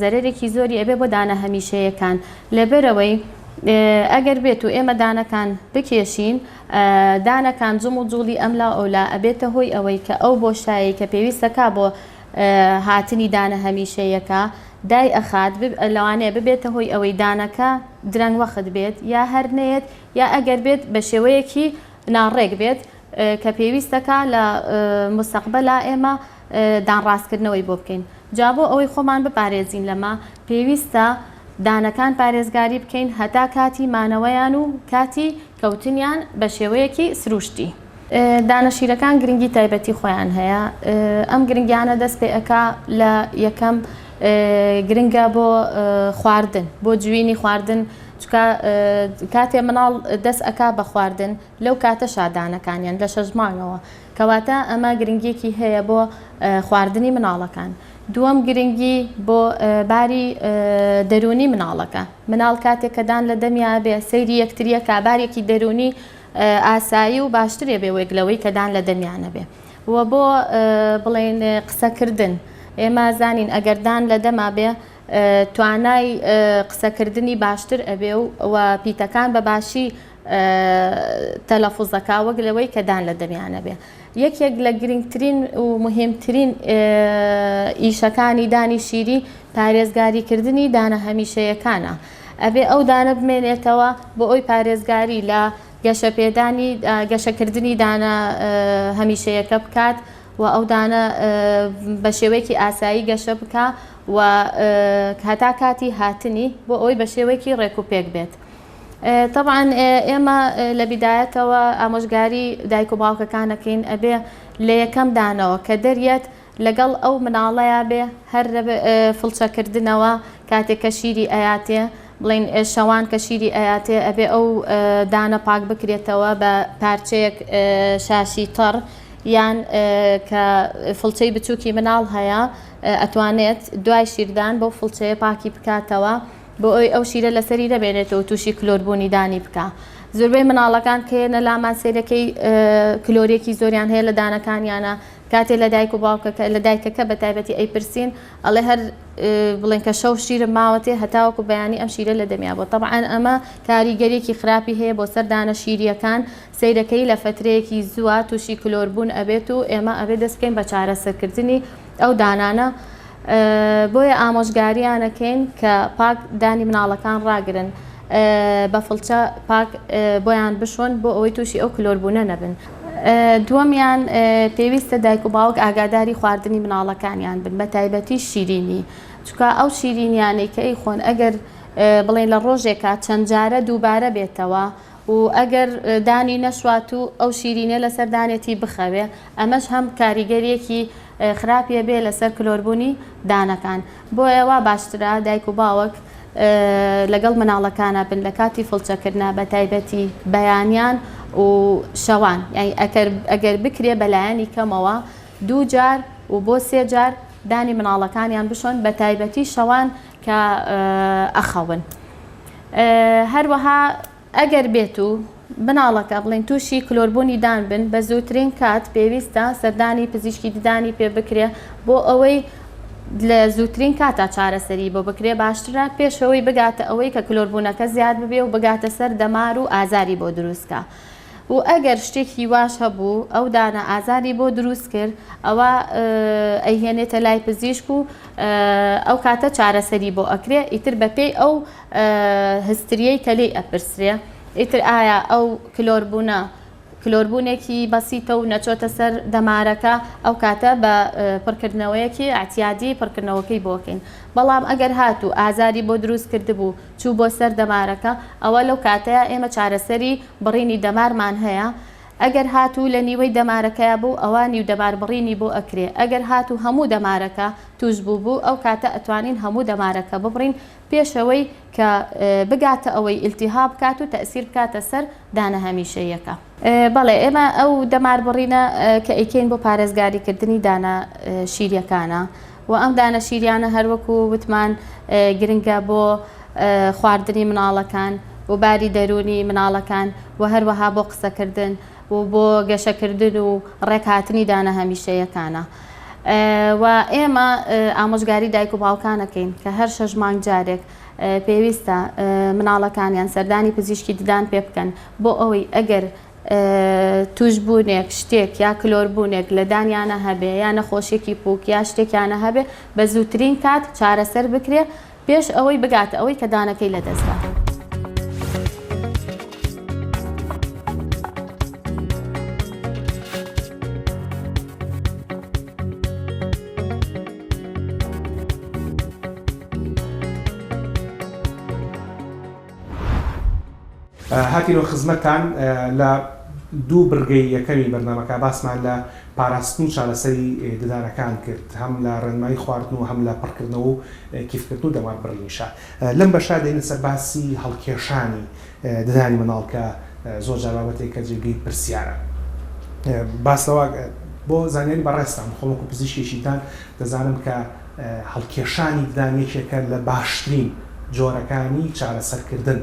Speaker 5: زەرەرێکی زۆری ئەبێ بۆ دانە هەمیشەیەکان لەبەرئەوەی ئەگەر بێت و ئێمە دانەکان بکێشین دانەکان جم و جوڵی ئەملا ئەولا ئەبێتە هۆی ئەوەی کە ئەو بۆشایی کە پێویستەکا بۆ هاتنی دانە هەمیشەیەکە دای ئەخات لەوانەیە ببێتە هۆی ئەوەی دانەکە درەنگ وەخت بێت یا هەر نەیەت یا ئەگەر بێت بە شێوەیەکی ناڕێک بێت کە پێویستەکا لە موستەقبەلا ئێمە دان ڕاستکردنەوەی بۆ بکەین جا بۆ ئەوەی خۆمان بپارێزین لەمە پێویستە دانەکان پارێزگاری بکەین هەتا کاتی مانەوەیان و کاتی کەوتنیان بە شێوەیەکی سروشتی. دانە شیرەکان گرنگی تایبەتی خۆیان هەیە ئەم گرنگیانە دەست پێ ئەکا لە یەکەم گرنگە بۆ خواردن بۆ جوینی خواردن چونکە کاتێ مناڵ دەست ئەکا بە خواردن لەو کاتەشا دانەکانیان لە شەش مانگەوە کەواتە ئەمە گرنگیەکی هەیە بۆ خواردنی مناڵەکان دووەم گرنگی بۆ باری دەروونی مناڵەکە مناڵ کاتێک کە دان لە دەمیا بێ سەیری یەکتریەکە بارێکی دەروونی ئاسایی و باشترێ بێ وەک لەوەی کە دان لە دەمیانە بێ و بۆ بڵێن قسەکردن ئێمە زانین ئەگەر دان لە دەما بێ توانای قسەکردنی باشتر ئەبێ و پیتەکان بە باشی تەلەفوز ئەکا وەک لەوەی کە دان لە دەمیا نەبێ. یەکێک لە گرنگترین و موهیمترین ئیشەکانی دانی شیری پارێزگاریکردنی دانە هەمیشەیەکانە. ئەبێ ئەو دانە بمێنێتەوە بۆ ئەوی پارێزگاری لە گەشەپێدانی گەشەکردنی دانە هەمیشەیەکە بکات و ئەو دانە بە شێوەیەکی ئاسایی گەشە بکا و هەتا کاتی هاتنی بۆ ئەوەی بە شێوەیەکی ڕێک و پێک بێت. تەبعەن ئێمە لە بیدایەتەوە ئامۆژگاری دایک و باوکەکان ئەکەین ئەبێ لە یەکەم دانەوە کە دەریەت لەگەڵ ئەو مناڵەیا بێ هەر فڵچەکردنەوە کاتێک کە شیری ئەیاتێ بڵین شەوان کە شیری ئەیاتێ ئەبێ ئەو دانە پاک بکرێتەوە بە پارچەیەک شاشی تەڕ یان کە فڵچەی بچووکی مناڵ هەیە ئەتوانێت دوای شیردان بەو فڵچەیە پاکی بکاتەوە. بۆ ئەوەی ئەو شیرە لەسەری نەمێنێتەوە تووشی کلۆربوونی دانی بکا. زۆربەی مناڵەکان کە یەنە لامان سەیرەکەی کلۆرێکی زۆریان هەیە لە دانەکانیانە کاتێ لە دایک و باوکەکە لە دایکەکە بە تایبەتی ئەیپرسین ئەڵێ هەر بڵێن کە شەو شیرم ماوەتێ هەتاوەکو بەیانی ئەم شیرە لە دەمیا بۆ تەبعەن ئەمە کاریگەریەکی خراپی هەیە بۆ سەر دانە شیریەکان سەیرەکەی لە فەترەیەکی زووە تووشی کلۆربوون ئەبێت و ئێمە ئەبێ دەست بکەین بە چارەسەرکردنی ئەو دانانە بۆیە ئامۆژگاریان ئەکەین کە پاک دانی مناڵەکان ڕاگرن بە فڵچە پاک بۆیان بشۆن بۆ ئەوەی تووشی ئەو کلۆربوونە نەبن. دووەمیان پێویستە دایک و باوک ئاگاداری خواردنی مناڵەکانیان بن بە تایبەتی شیرینی چونکە ئەو شیرینیانەی کە ئەیخۆن ئەگەر بڵێن لە ڕۆژێکا چەند جارە دووبارە بێتەوە و ئەگەر دانی نەشوات و ئەو شیرینیە لەسەر دانێتی بخەوێ ئەمەش هەم کاریگەریەکی خراپی ئەبێ لەسەر کلۆربوونی دانەکان بۆیە وا باشترە دایک و باوک لەگەڵ مناڵەکانا بن لە کاتی فڵچەکردنا بە تایبەتی بەیانیان و شەوان یانی ئەکەر ئەگەر بکرێ بەلایەنی کەمەوە دوو جار و بۆ سێ جار دانی مناڵەکانیان بشۆن بە تایبەتی شەوان کە ئەخەون هەروەها ئەگەر بێت و مناڵەکە بڵێین تووشی کلۆربوونی دان بن بە زووترین کات پێویستە سەردانی پزیشکی ددانی پێ بکرێ بۆ ئەوەی لە زووترین کاتا چارەسەری بۆ بکرێ باشترە پێش ئەوەی بگاتە ئەوەی کە کلۆربوونەکە زیاد ببێ و بگاتە سەر دەمار و ئازاری بۆ دروست کا. و ئەگەر شتێکی واش هەبوو ئەو دانە ئازاری بۆ دروست کرد ئەوا ئەیهێنێتە لای پزیشک و ئەو کاتە چارەسەری بۆ ئەکرێ ئیتر بەپێی ئەو هستریەی کە لێی ئەپرسرێ ئیتر ئایا ئەو کلۆربوونە کلۆربوونێکی بەسیتە و نەچۆتە سەر دەمارەکە ئەو کاتە بە پڕکردنەوەیەکی ئەعتیادی پڕکردنەوەکەی بۆکەین بەڵام ئەگەر هاتوو ئازاری بۆ دروست کردبوو چوو بۆ سەر دەمارەکە ئەوە لەو کاتەیا ئێمە چارەسەری بڕینی دەمارمان هەیە ئەگەر هاتوو لە نیوەی دەمارەکەیا بوو ئەوا نیو دەمار بڕینی بۆ ئەکرێ ئەگەر هاتوو هەموو دەمارەکە توش بوو بوو ئەو کاتە ئەتوانین هەموو دەمارەکە ببڕین پێش ئەوەی کە بگاتە ئەوەی ئیلتیهاب بکات و تەئسیر بکاتە سەر دانە هەمیشەییەکە. بەڵێ ئێمە ئەو دەمار بڕینە کە ئەیکەین بۆ پارێزگاری کردنی دانە شیریەکانە و ئەم دانە شیریانە هەروەکو وتمان گرنگە بۆ خواردنی مناڵەکان و باری دەروونی مناڵەکان و هەروەها بۆ قسەکردن و بۆ گەشەکردن و ڕێکهاتنی دانە هەمیشەیەکانە و ئێمە ئامۆژگاری دایک و باوکانەکەین کە هەر شەش مانگ جارێک پێویستە مناڵەکانیان سەردانی پزیشکی ددان پێ بکەن بۆ ئەوەی ئەگەر توشبوونێک، شتێک یا کلۆربوونێک لە دانیانە هەبێ یا نەخۆشیەکی پووک یا شتێکیانە هەبێ بە زووترین کات چارەسەر بکرێ پێش ئەوەی بگاتە ئەوەی کە دانەکەی لەدەست دا.
Speaker 1: هاتینەوە خزمەتتان لە دوو بڕگەی یەکەمی بەرنامەکە باسمان لە پاراستن و چارەسەری ددانەکان کرد هەم لە ڕێنمایی خواردن و هەم لە پڕکردنەوە و کیفکردن و دەمار بڕینیشە لەم بەشە دێینە سەر باسی هەڵکێشانی ددانی منداڵ کە زۆر جار بابەتێکە جێگەی پرسیارە باس لەوە بۆ زانیاری بەڕێزتان خۆم وەکو پزیشکێکی ددان دەزانم کە هەڵکێشانی ددان یەکێکە لە باشترین جۆرەکانی چارەسەرکردن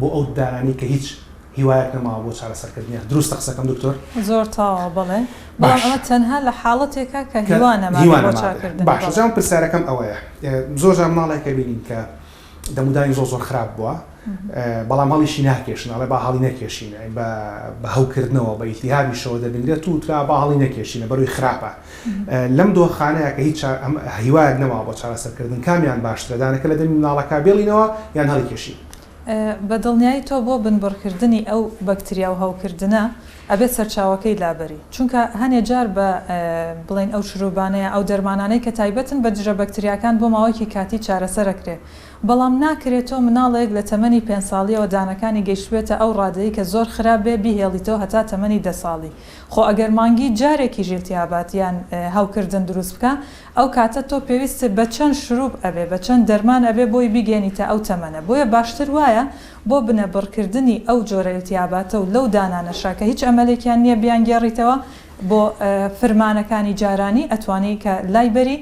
Speaker 1: بۆ ئەو ددانانەی کە هیچ هیوایەک نەماوە بۆ چارەسەرکردنیان دروستە قسەکەم دکتۆر؟
Speaker 3: زۆر تەواوە بەڵێ بەڵام
Speaker 1: باش
Speaker 3: ئەمە تەنها لە حاڵەتێکە کە
Speaker 1: کە
Speaker 3: هیوا نەمابێ
Speaker 1: هیوا
Speaker 3: بۆ
Speaker 1: نەمابێ
Speaker 3: چاکردنی
Speaker 1: باشە
Speaker 3: بەڵێ.
Speaker 1: جا من پرسیارەکەم ئەوەیە زۆر جار مناڵێک ئەبینین کە دەمودانی زۆر زۆر خراپ بووە بەڵام هەڵیشی ناکێشن ئەڵێ با هەڵی نەکێشین بە بە هەوکردنەوە بە ئیلتیهابیشەوە دەبینرێت و وترا با هەڵی نەکێشین لەبەرئەوەی خراپە لەم دۆخانەیە کە هیچ هیوایەک نەماوە بۆ چارەسەرکردن کامیان باشترە دانەکە لە دەمی مناڵەکە بێڵینەوە یان هەڵیکێشین؟
Speaker 3: بە دڵنیایی تۆ بۆ بنبڕکردنی ئەو بەکتریا و هەوکردنە ئەبێت سەرچاوەکەی لابەری چونکە هەنێ جار بە بڵێین ئەو شروبانە یا ئەو دەرمانانەی کە تایبەتن بە دژە بەکتریاکان بۆ ماوەیەکی کاتی چارەسەرەکرێ بەڵام ناکرێ تۆ مناڵێک لە تەمەنی پێنج ساڵیەوە دانەکانی گەیشتبێتە ئەو ڕادەی کە زۆر خراپ بێ بیهێڵیتەوە هەتا تەمەنی دە ساڵی خۆ ئەگەر مانگی جارێکیش ئیلتیهابات یان هەوکردن دروست بکا ئەو کاتە تۆ پێویستت بە چەند شروب ئەبێ بە چەند دەرمان ئەبێ بۆی بیگەیەنیتە ئەو تەمەنە بۆیە باشتر وایە بۆ بنەبڕکردنی ئەو جۆرە ئیلتیهاباتە و لەو دانانەشا کە هیچ ئەمەلێکیان نیە بیانگێڕیتەوە بۆ فرمانەکانی جارانی ئەتوانی کە لای بەری.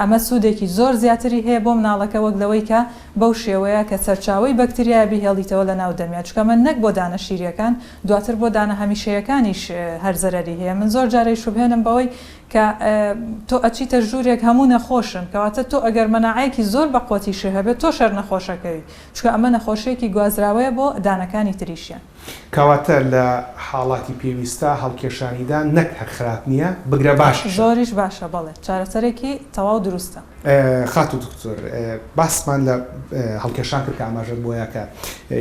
Speaker 3: ئەمە سوودێکی زۆر زیاتری هەیە بۆ مناڵەکە وەک لەوەی کە بەو شێوەیە کە سەرچاوەی بەکتریایە بیهێڵیتەوە لە ناو دەمیا چونکە ئەمە نەک بۆ دانە شیریەکان دواتر بۆ دانە هەمیشەیەکانیش هەر زەرەری هەیە من زۆر جار ئەیشوبهێنم بەوەی کە تۆ ئەچیتە ژوورێک هەموو نەخۆشن کەواتە تۆ ئەگەر مەناعەیەکی زۆر بەقوەتیشت هەبێت تۆش هەر نەخۆشەکەوی چونکە ئەمە نەخۆشیەکی گوازراوەیە بۆ دانەکانی تریشیان.
Speaker 1: کەواتە لە حاڵاتی پێویستا هەڵکێشانی دان نەک هەر خراپ نییە بگرە باشیشە.
Speaker 3: زۆریش باشە بەڵێ چارەسەرێکی تەواو دروستە.
Speaker 1: خاتوو دکتۆر باسمان لە هەڵکێشان کرد کە ئاماژەت بۆیە کە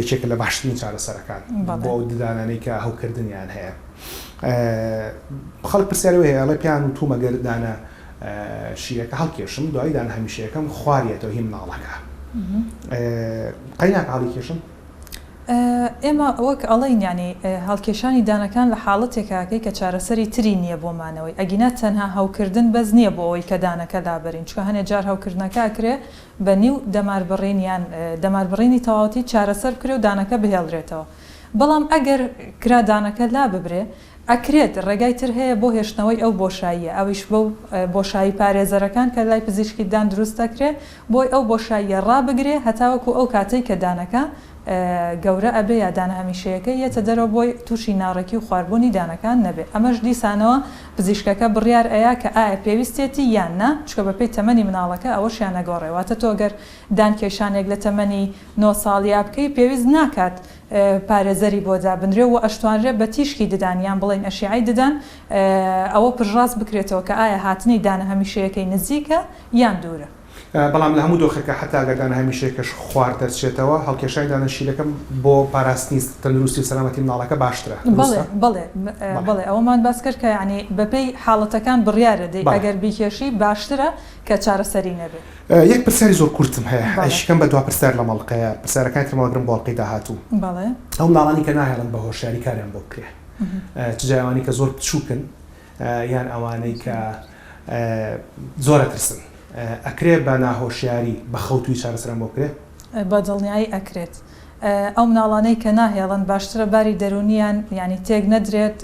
Speaker 1: یەکێکە لە باشترین چارەسەرەکان بۆ ئەو ددانانەی کە هەوکردنیان هەیە. خەڵک پرسیاری ئەوەی هەیە ئەڵێ پێیان وتووم ئەگەر دانە شیرەکە هەڵکێشم دوایی دانە هەمیشەیەکەم خواریەتەوە هی مناڵەکە قەیناکە هەڵیکێشم؟
Speaker 3: ئێمە وەک ئەڵێین یانی هەڵکێشانی دانەکان لە حاڵەتێکا ئەکەی کە چارەسەری تری نییە بۆ مانەوەی ئەگینا تەنها هەوکردن بەس نییە بۆ ئەوەی کە دانەکە لابەرین چونکە هەنێ جار هەوکردنەکە ئەکرێ بە نیو دەماربڕین یان دەماربڕینی تەواوەتی چارەسەر بکرێ و دانەکە بهێڵرێتەوە بەڵام ئەگەر کرا دانەکە لاببرێ ئەکرێت ڕێگای تر هەیە بۆ هێشتنەوەی ئەو بۆشاییە ئەویش بەو بۆشایی پارێزەرەکان کە لای پزیشکی دان دروست دەکرێ بۆی ئەو بۆشاییە ڕابگرێ هەتاوەکو ئەو کاتەی کە دانەکە گەورە ئەبێ یا دانە هەمیشەیەکەی یەتە دەرەوە بۆی توشی ناڕێکی و خواربوونی دانەکان نەبێ ئەمەش دیسانەوە پزیشکەکە بڕیار ئەیا کە ئایا پێویستێتی یان نا چونکە بەپێی تەمەنی مناڵەکە ئەوەشیان ئەگۆڕێ واتە تۆ گەر دان کێشانێک لە تەمەنی نۆ ساڵیا بکەی پێویست ناکات پارێزەری بۆ دابنرێ و ئەشتوانرێ بە تیشکی ددان یان بڵێین ئەشیعەی ددان ئەوە پشتڕاست بکرێتەوە کە ئایا هاتنی دانە هەمیشەیەکەی نزیکە یان دوورە.
Speaker 1: بەڵام لە هەموو دۆخێکا حەتا ئەگەر دانە هەمیشەیەکەش خوار دەرچێتەوە، هەڵکێشانی دانە شیرەکە بۆ پاراستنی تەندروستی و سەلامەتی مناڵەکە باشترە،
Speaker 3: دروستە؟ بەڵێ، بەڵێ، بەڵێ ئەوەمان باس کرد کە یەعنی بەپێی حاڵەتەکان بڕیارە دەی ئەگەر بیکێشی باشترە کە چارەسەری نەبێ.
Speaker 1: یەک پرسیاری زۆر کورتم هەیە ئەیشکەم بە دوا پرسیار لەم ئەڵقەیە پرسیارەکانی ترم ئەگرم بۆ ئەڵقەی داهاتوو.
Speaker 3: بەڵێ.
Speaker 1: ئەو مناڵانی کە ناهێڵن بە هۆشیاری کاریان بۆ بکرێ چ جای ئەوانەی کە زۆر بچووکن یان ئەوانەی کە زۆر ئەترسن ئەکرێ بە ناهۆشیاری بە خەوتووی چارەسەران بۆ بکرێ؟
Speaker 3: بە دڵنیایی ئەکرێت. ئەو مناڵانەی کە ناهێڵن باشترە باری دەروونیان یانی تێک نەدرێت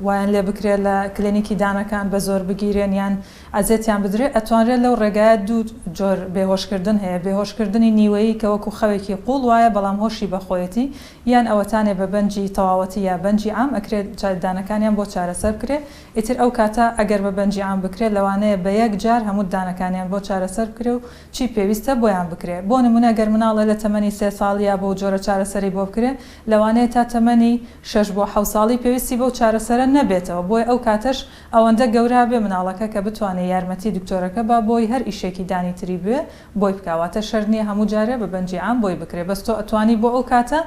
Speaker 3: وایان لێ بکرێت لە کلینیکی دانەکان بە زۆر بگیرێن یان ئەزێتیان بدرێت ئەتوانرێت لەو ڕێگایە دوو جۆر بێهۆشکردن هەیە بێهۆشکردنی نیوەیی کە وەکو خەوێکی قوڵ وایە بەڵام هۆشی بەخۆیەتی یان ئەوەتانێ بە بەنجی تەواوەتی یا بەنجی عام ئەکرێت دانەکانیان بۆ چارەسەر بکرێت ئیتر ئەو کاتە ئەگەر بە بەنجی عام بکرێت لەوانەیە بە یەک جار هەموو دانەکانیان بۆ چارەسەر بکرێ و چی پێویستە بۆیان بکرێ بۆ نمونە گەر مناڵێ لە تەمەنی سێ ساڵیا بەو جۆرە چارەسەری بۆ بکرێ لەوانەیە تا تەمەنی شەش بۆ حەو ساڵی پێویستی بەو چارەسەرە نەبێتەوە بۆیە ئەو کاتەش ئەوەندە گەورە بێ مناڵەکە کە بتوانێ یارمەتی دکتۆرەکە با بۆی هەر ئیشێکی دانی تری بوێ بۆی بکا واتە شەرت نیە هەموو جارێ بە بەنجی عام بۆی بکرێ بەس تۆ ئەتوانی بۆ ئەو کاتە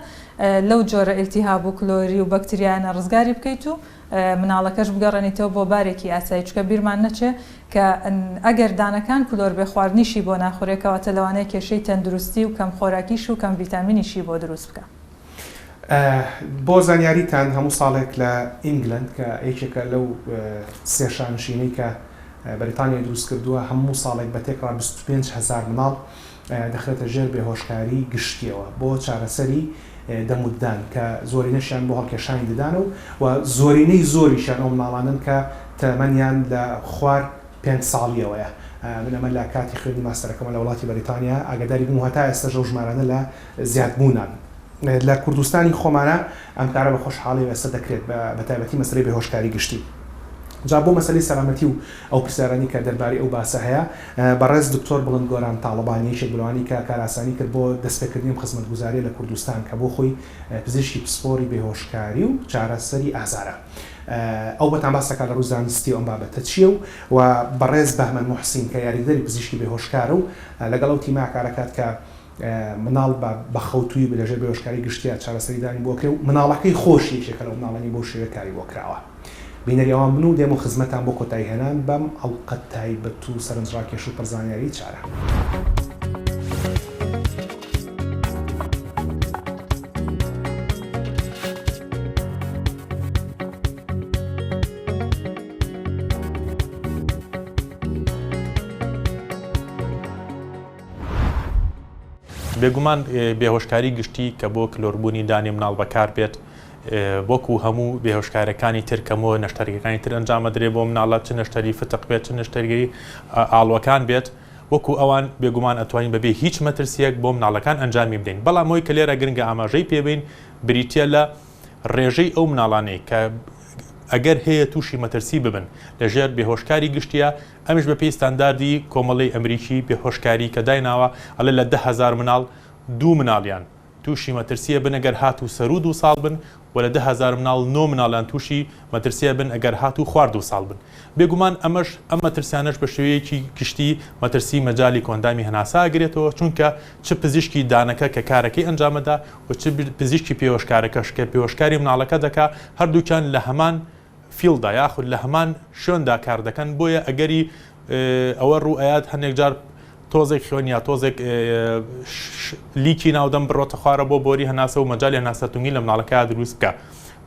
Speaker 3: لەو جۆرە ئیلتیهاب و کلۆری و بەکتریایانە ڕزگاری بکەیت و مناڵەکەش بگەڕێنیتەوە بۆ بارێکی ئاسایی چونکە بیرمان نەچێ کە ئەگەر دانەکان کلۆر بێ خواردنیشی بۆ ناخورێ کەواتە لەوانەیە کێشەی تەندروستی و کەم خۆراکیش و کەم ڤیتامینیشی بۆ دروست بکا.
Speaker 1: بۆ زانیاریتان هەموو ساڵێک لە ئینگلەند کە یەکێکە لەو سێ شانشینەی کە بەریتانیای دروست کردووە هەموو ساڵێک بە تێکڕا 25 هەزار مناڵ دەخرێتە ژێر بێهۆشکاری گشتیەوە بۆ چارەسەری دەم و ددان کە زۆرینەشیان بۆ هەڵکێشانی ددانە و و زۆرینەی زۆریشیان ئەو مناڵانەن کە تەمەنیان لە خوار پێنج ساڵیەوەیە من ئەمە لە کاتی خوێندنی ماستەرەکەمە لە وڵاتی بەریتانیا ئاگاداری بووم و هەتا ئێستاش ئەو ژمارانە لە زیادبوونان. لە کوردستانی خۆمانا ئەم کارە بە خۆشحاڵیەوە ئێستا دەکرێت بە تایبەتی مەسەلەی بێهۆشکاری گشتی. جا بۆ مەسەلەی سەلامەتی و ئەو پرسیارانەی کە دەربارەی ئەو باسە هەیە بەڕێز دکتۆر بڵند گۆران تاڵەبانی یەکێک بوو لەوانەی کە کارئاسانی کرد بۆ دەستپێکردنی ئەم خزمەتگوزاریە لە کوردستان کە بۆ خۆی پزیشکی پسپۆری بێهۆشکاری و چارەسەری ئازارە ئەو بۆتان باس دەکات لە ڕووی زانستی ئەم بابەتە چیە و و بەڕێز بەهمەن موحسین کە یاریدەدەری پزیشکی بێهۆشکارە و لەگەڵ ئەو تیمە کارەکات کە مناڵ بە بە خەوتووی لە ژێر بێهۆشکاری گشتیا چارەسەری دانی بۆ کرێ و مناڵەکەی خۆشی یەکێکە لەو مناڵانەی بەو شێوەیە کاری بۆ کراوە. بینەری ئەوان بن و دێم و خزمەتان بۆ کۆتایی هێنان بەم ئەڵقە تایبەت و سەرنجڕاکێش و پڕ زانیاریی چارە.
Speaker 6: بێگومان بێهۆشکاری گشتی کە بۆ کلۆربوونی دانی مناڵ بەکاربێت. وەکو هەموو بێهۆشکارەکانی تر کە مۆ نەشتەرگەکانی تر ئەنجام ئەدرێ بۆ مناڵە چ نەشتەری فتق بێت چ نەشتەرگەری ئاڵوەکان بێت وەکو ئەوان بێگومان ئەتوانین بەبێ هیچ مەترسیەک بۆ مناڵەکان ئەنجامی بدەین بەڵام ئەوەی کە لێرە گرنگە ئاماژەی پێبین بریتیە لە ڕێژەی ئەو مناڵانەی کە ئەگەر هەیە تووشی مەترسی ببن لەژێر بێهۆشکاری گشتیە ئەمیش بەپێی ستانداردی کۆمەڵەی ئەمریکی بێهۆشکاری کە دایناوە ئەڵێ لە 10000 مناڵ دوو مناڵیان تووشی مەترسیە بن ئەگەر هاتوو سەروو دوو ساڵ بن و لە 10000 مناڵ نۆ مناڵیان تووشی مەترسیە بن ئەگەر هاتوو خوار دوو ساڵ بن. بێگومان ئەمەش ئەم مەترسیانەش بە شێوەیەکی گشتی مەترسی مەجالی کۆئەندامی هەناسە ئەگرێتەوە چونکە چ پزیشکی دانەکە کە کارەکەی ئەنجامەدا و چ پزیشکی پێوەشکارەکەش کە پێوەشکاری مناڵەکە دەکا هەردووکیان لە هەمان field دا یاخود لە هەمان شوێندا کار دەکەن بۆیە ئەگەری ئەوە ڕوو ئەیات هەندێک جار تۆزێک خوێن یا تۆزێک لیکی ناودەم بڕۆتە خوارە بۆ بۆری هەناسە و مەجای هەناسە تونگی لە مناڵەکە دروست بکە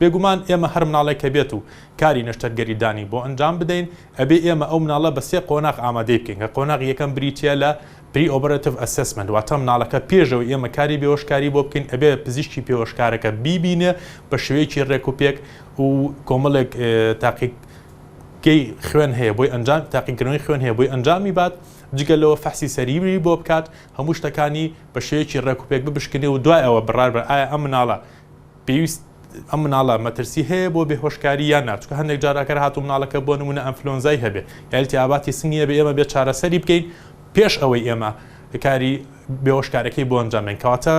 Speaker 6: بێگومان ئێمە هەر مناڵێک کە بێت و کاری نەشتەرگەری دانی بۆ ئەنجام بدەین ئەبێ ئێمە ئەو مناڵە بە سێ قۆناغ ئامادەی بکەین کە قۆناغی یەکەم بریتە لە Pre-operative assessment واتە مناڵەکە پێش ئەوەی ئێمە کاری بێهۆشکاری بۆ بکەین ئەبێ پزیشکی پێهۆشکارەکە بیبینێ بە شێوەیەکی ڕێک و پێک و کۆمەڵێک تاقیگەی خوێن هەیە بۆی ئەنجام تاقیکردنەوەی خوێن هەیە بۆی ئەنجامی بات جگە لەوە فەحسی سەریری بۆ بکات هەموو شتەکانی بە شێوەیەکی ڕێک و پێک ببشکنێ و دوای ئەوە بڕار بە ئایا ئەم مناڵە پێویست ئەم مناڵە مەترسی هەیە بۆ بێهۆشکاری یان نا چونکە هەندێک جار ئەگەر هاتوو مناڵەکە بۆ نمونە ئەنفلۆنزای هەبێ یا التهاباتی سنگی هەبێ ئێمە بێ چارەسەری بکەین پێش ئەوەی ئێمە کاری بێهۆشکارەکەی بۆ ئەنجام بێن کەواتە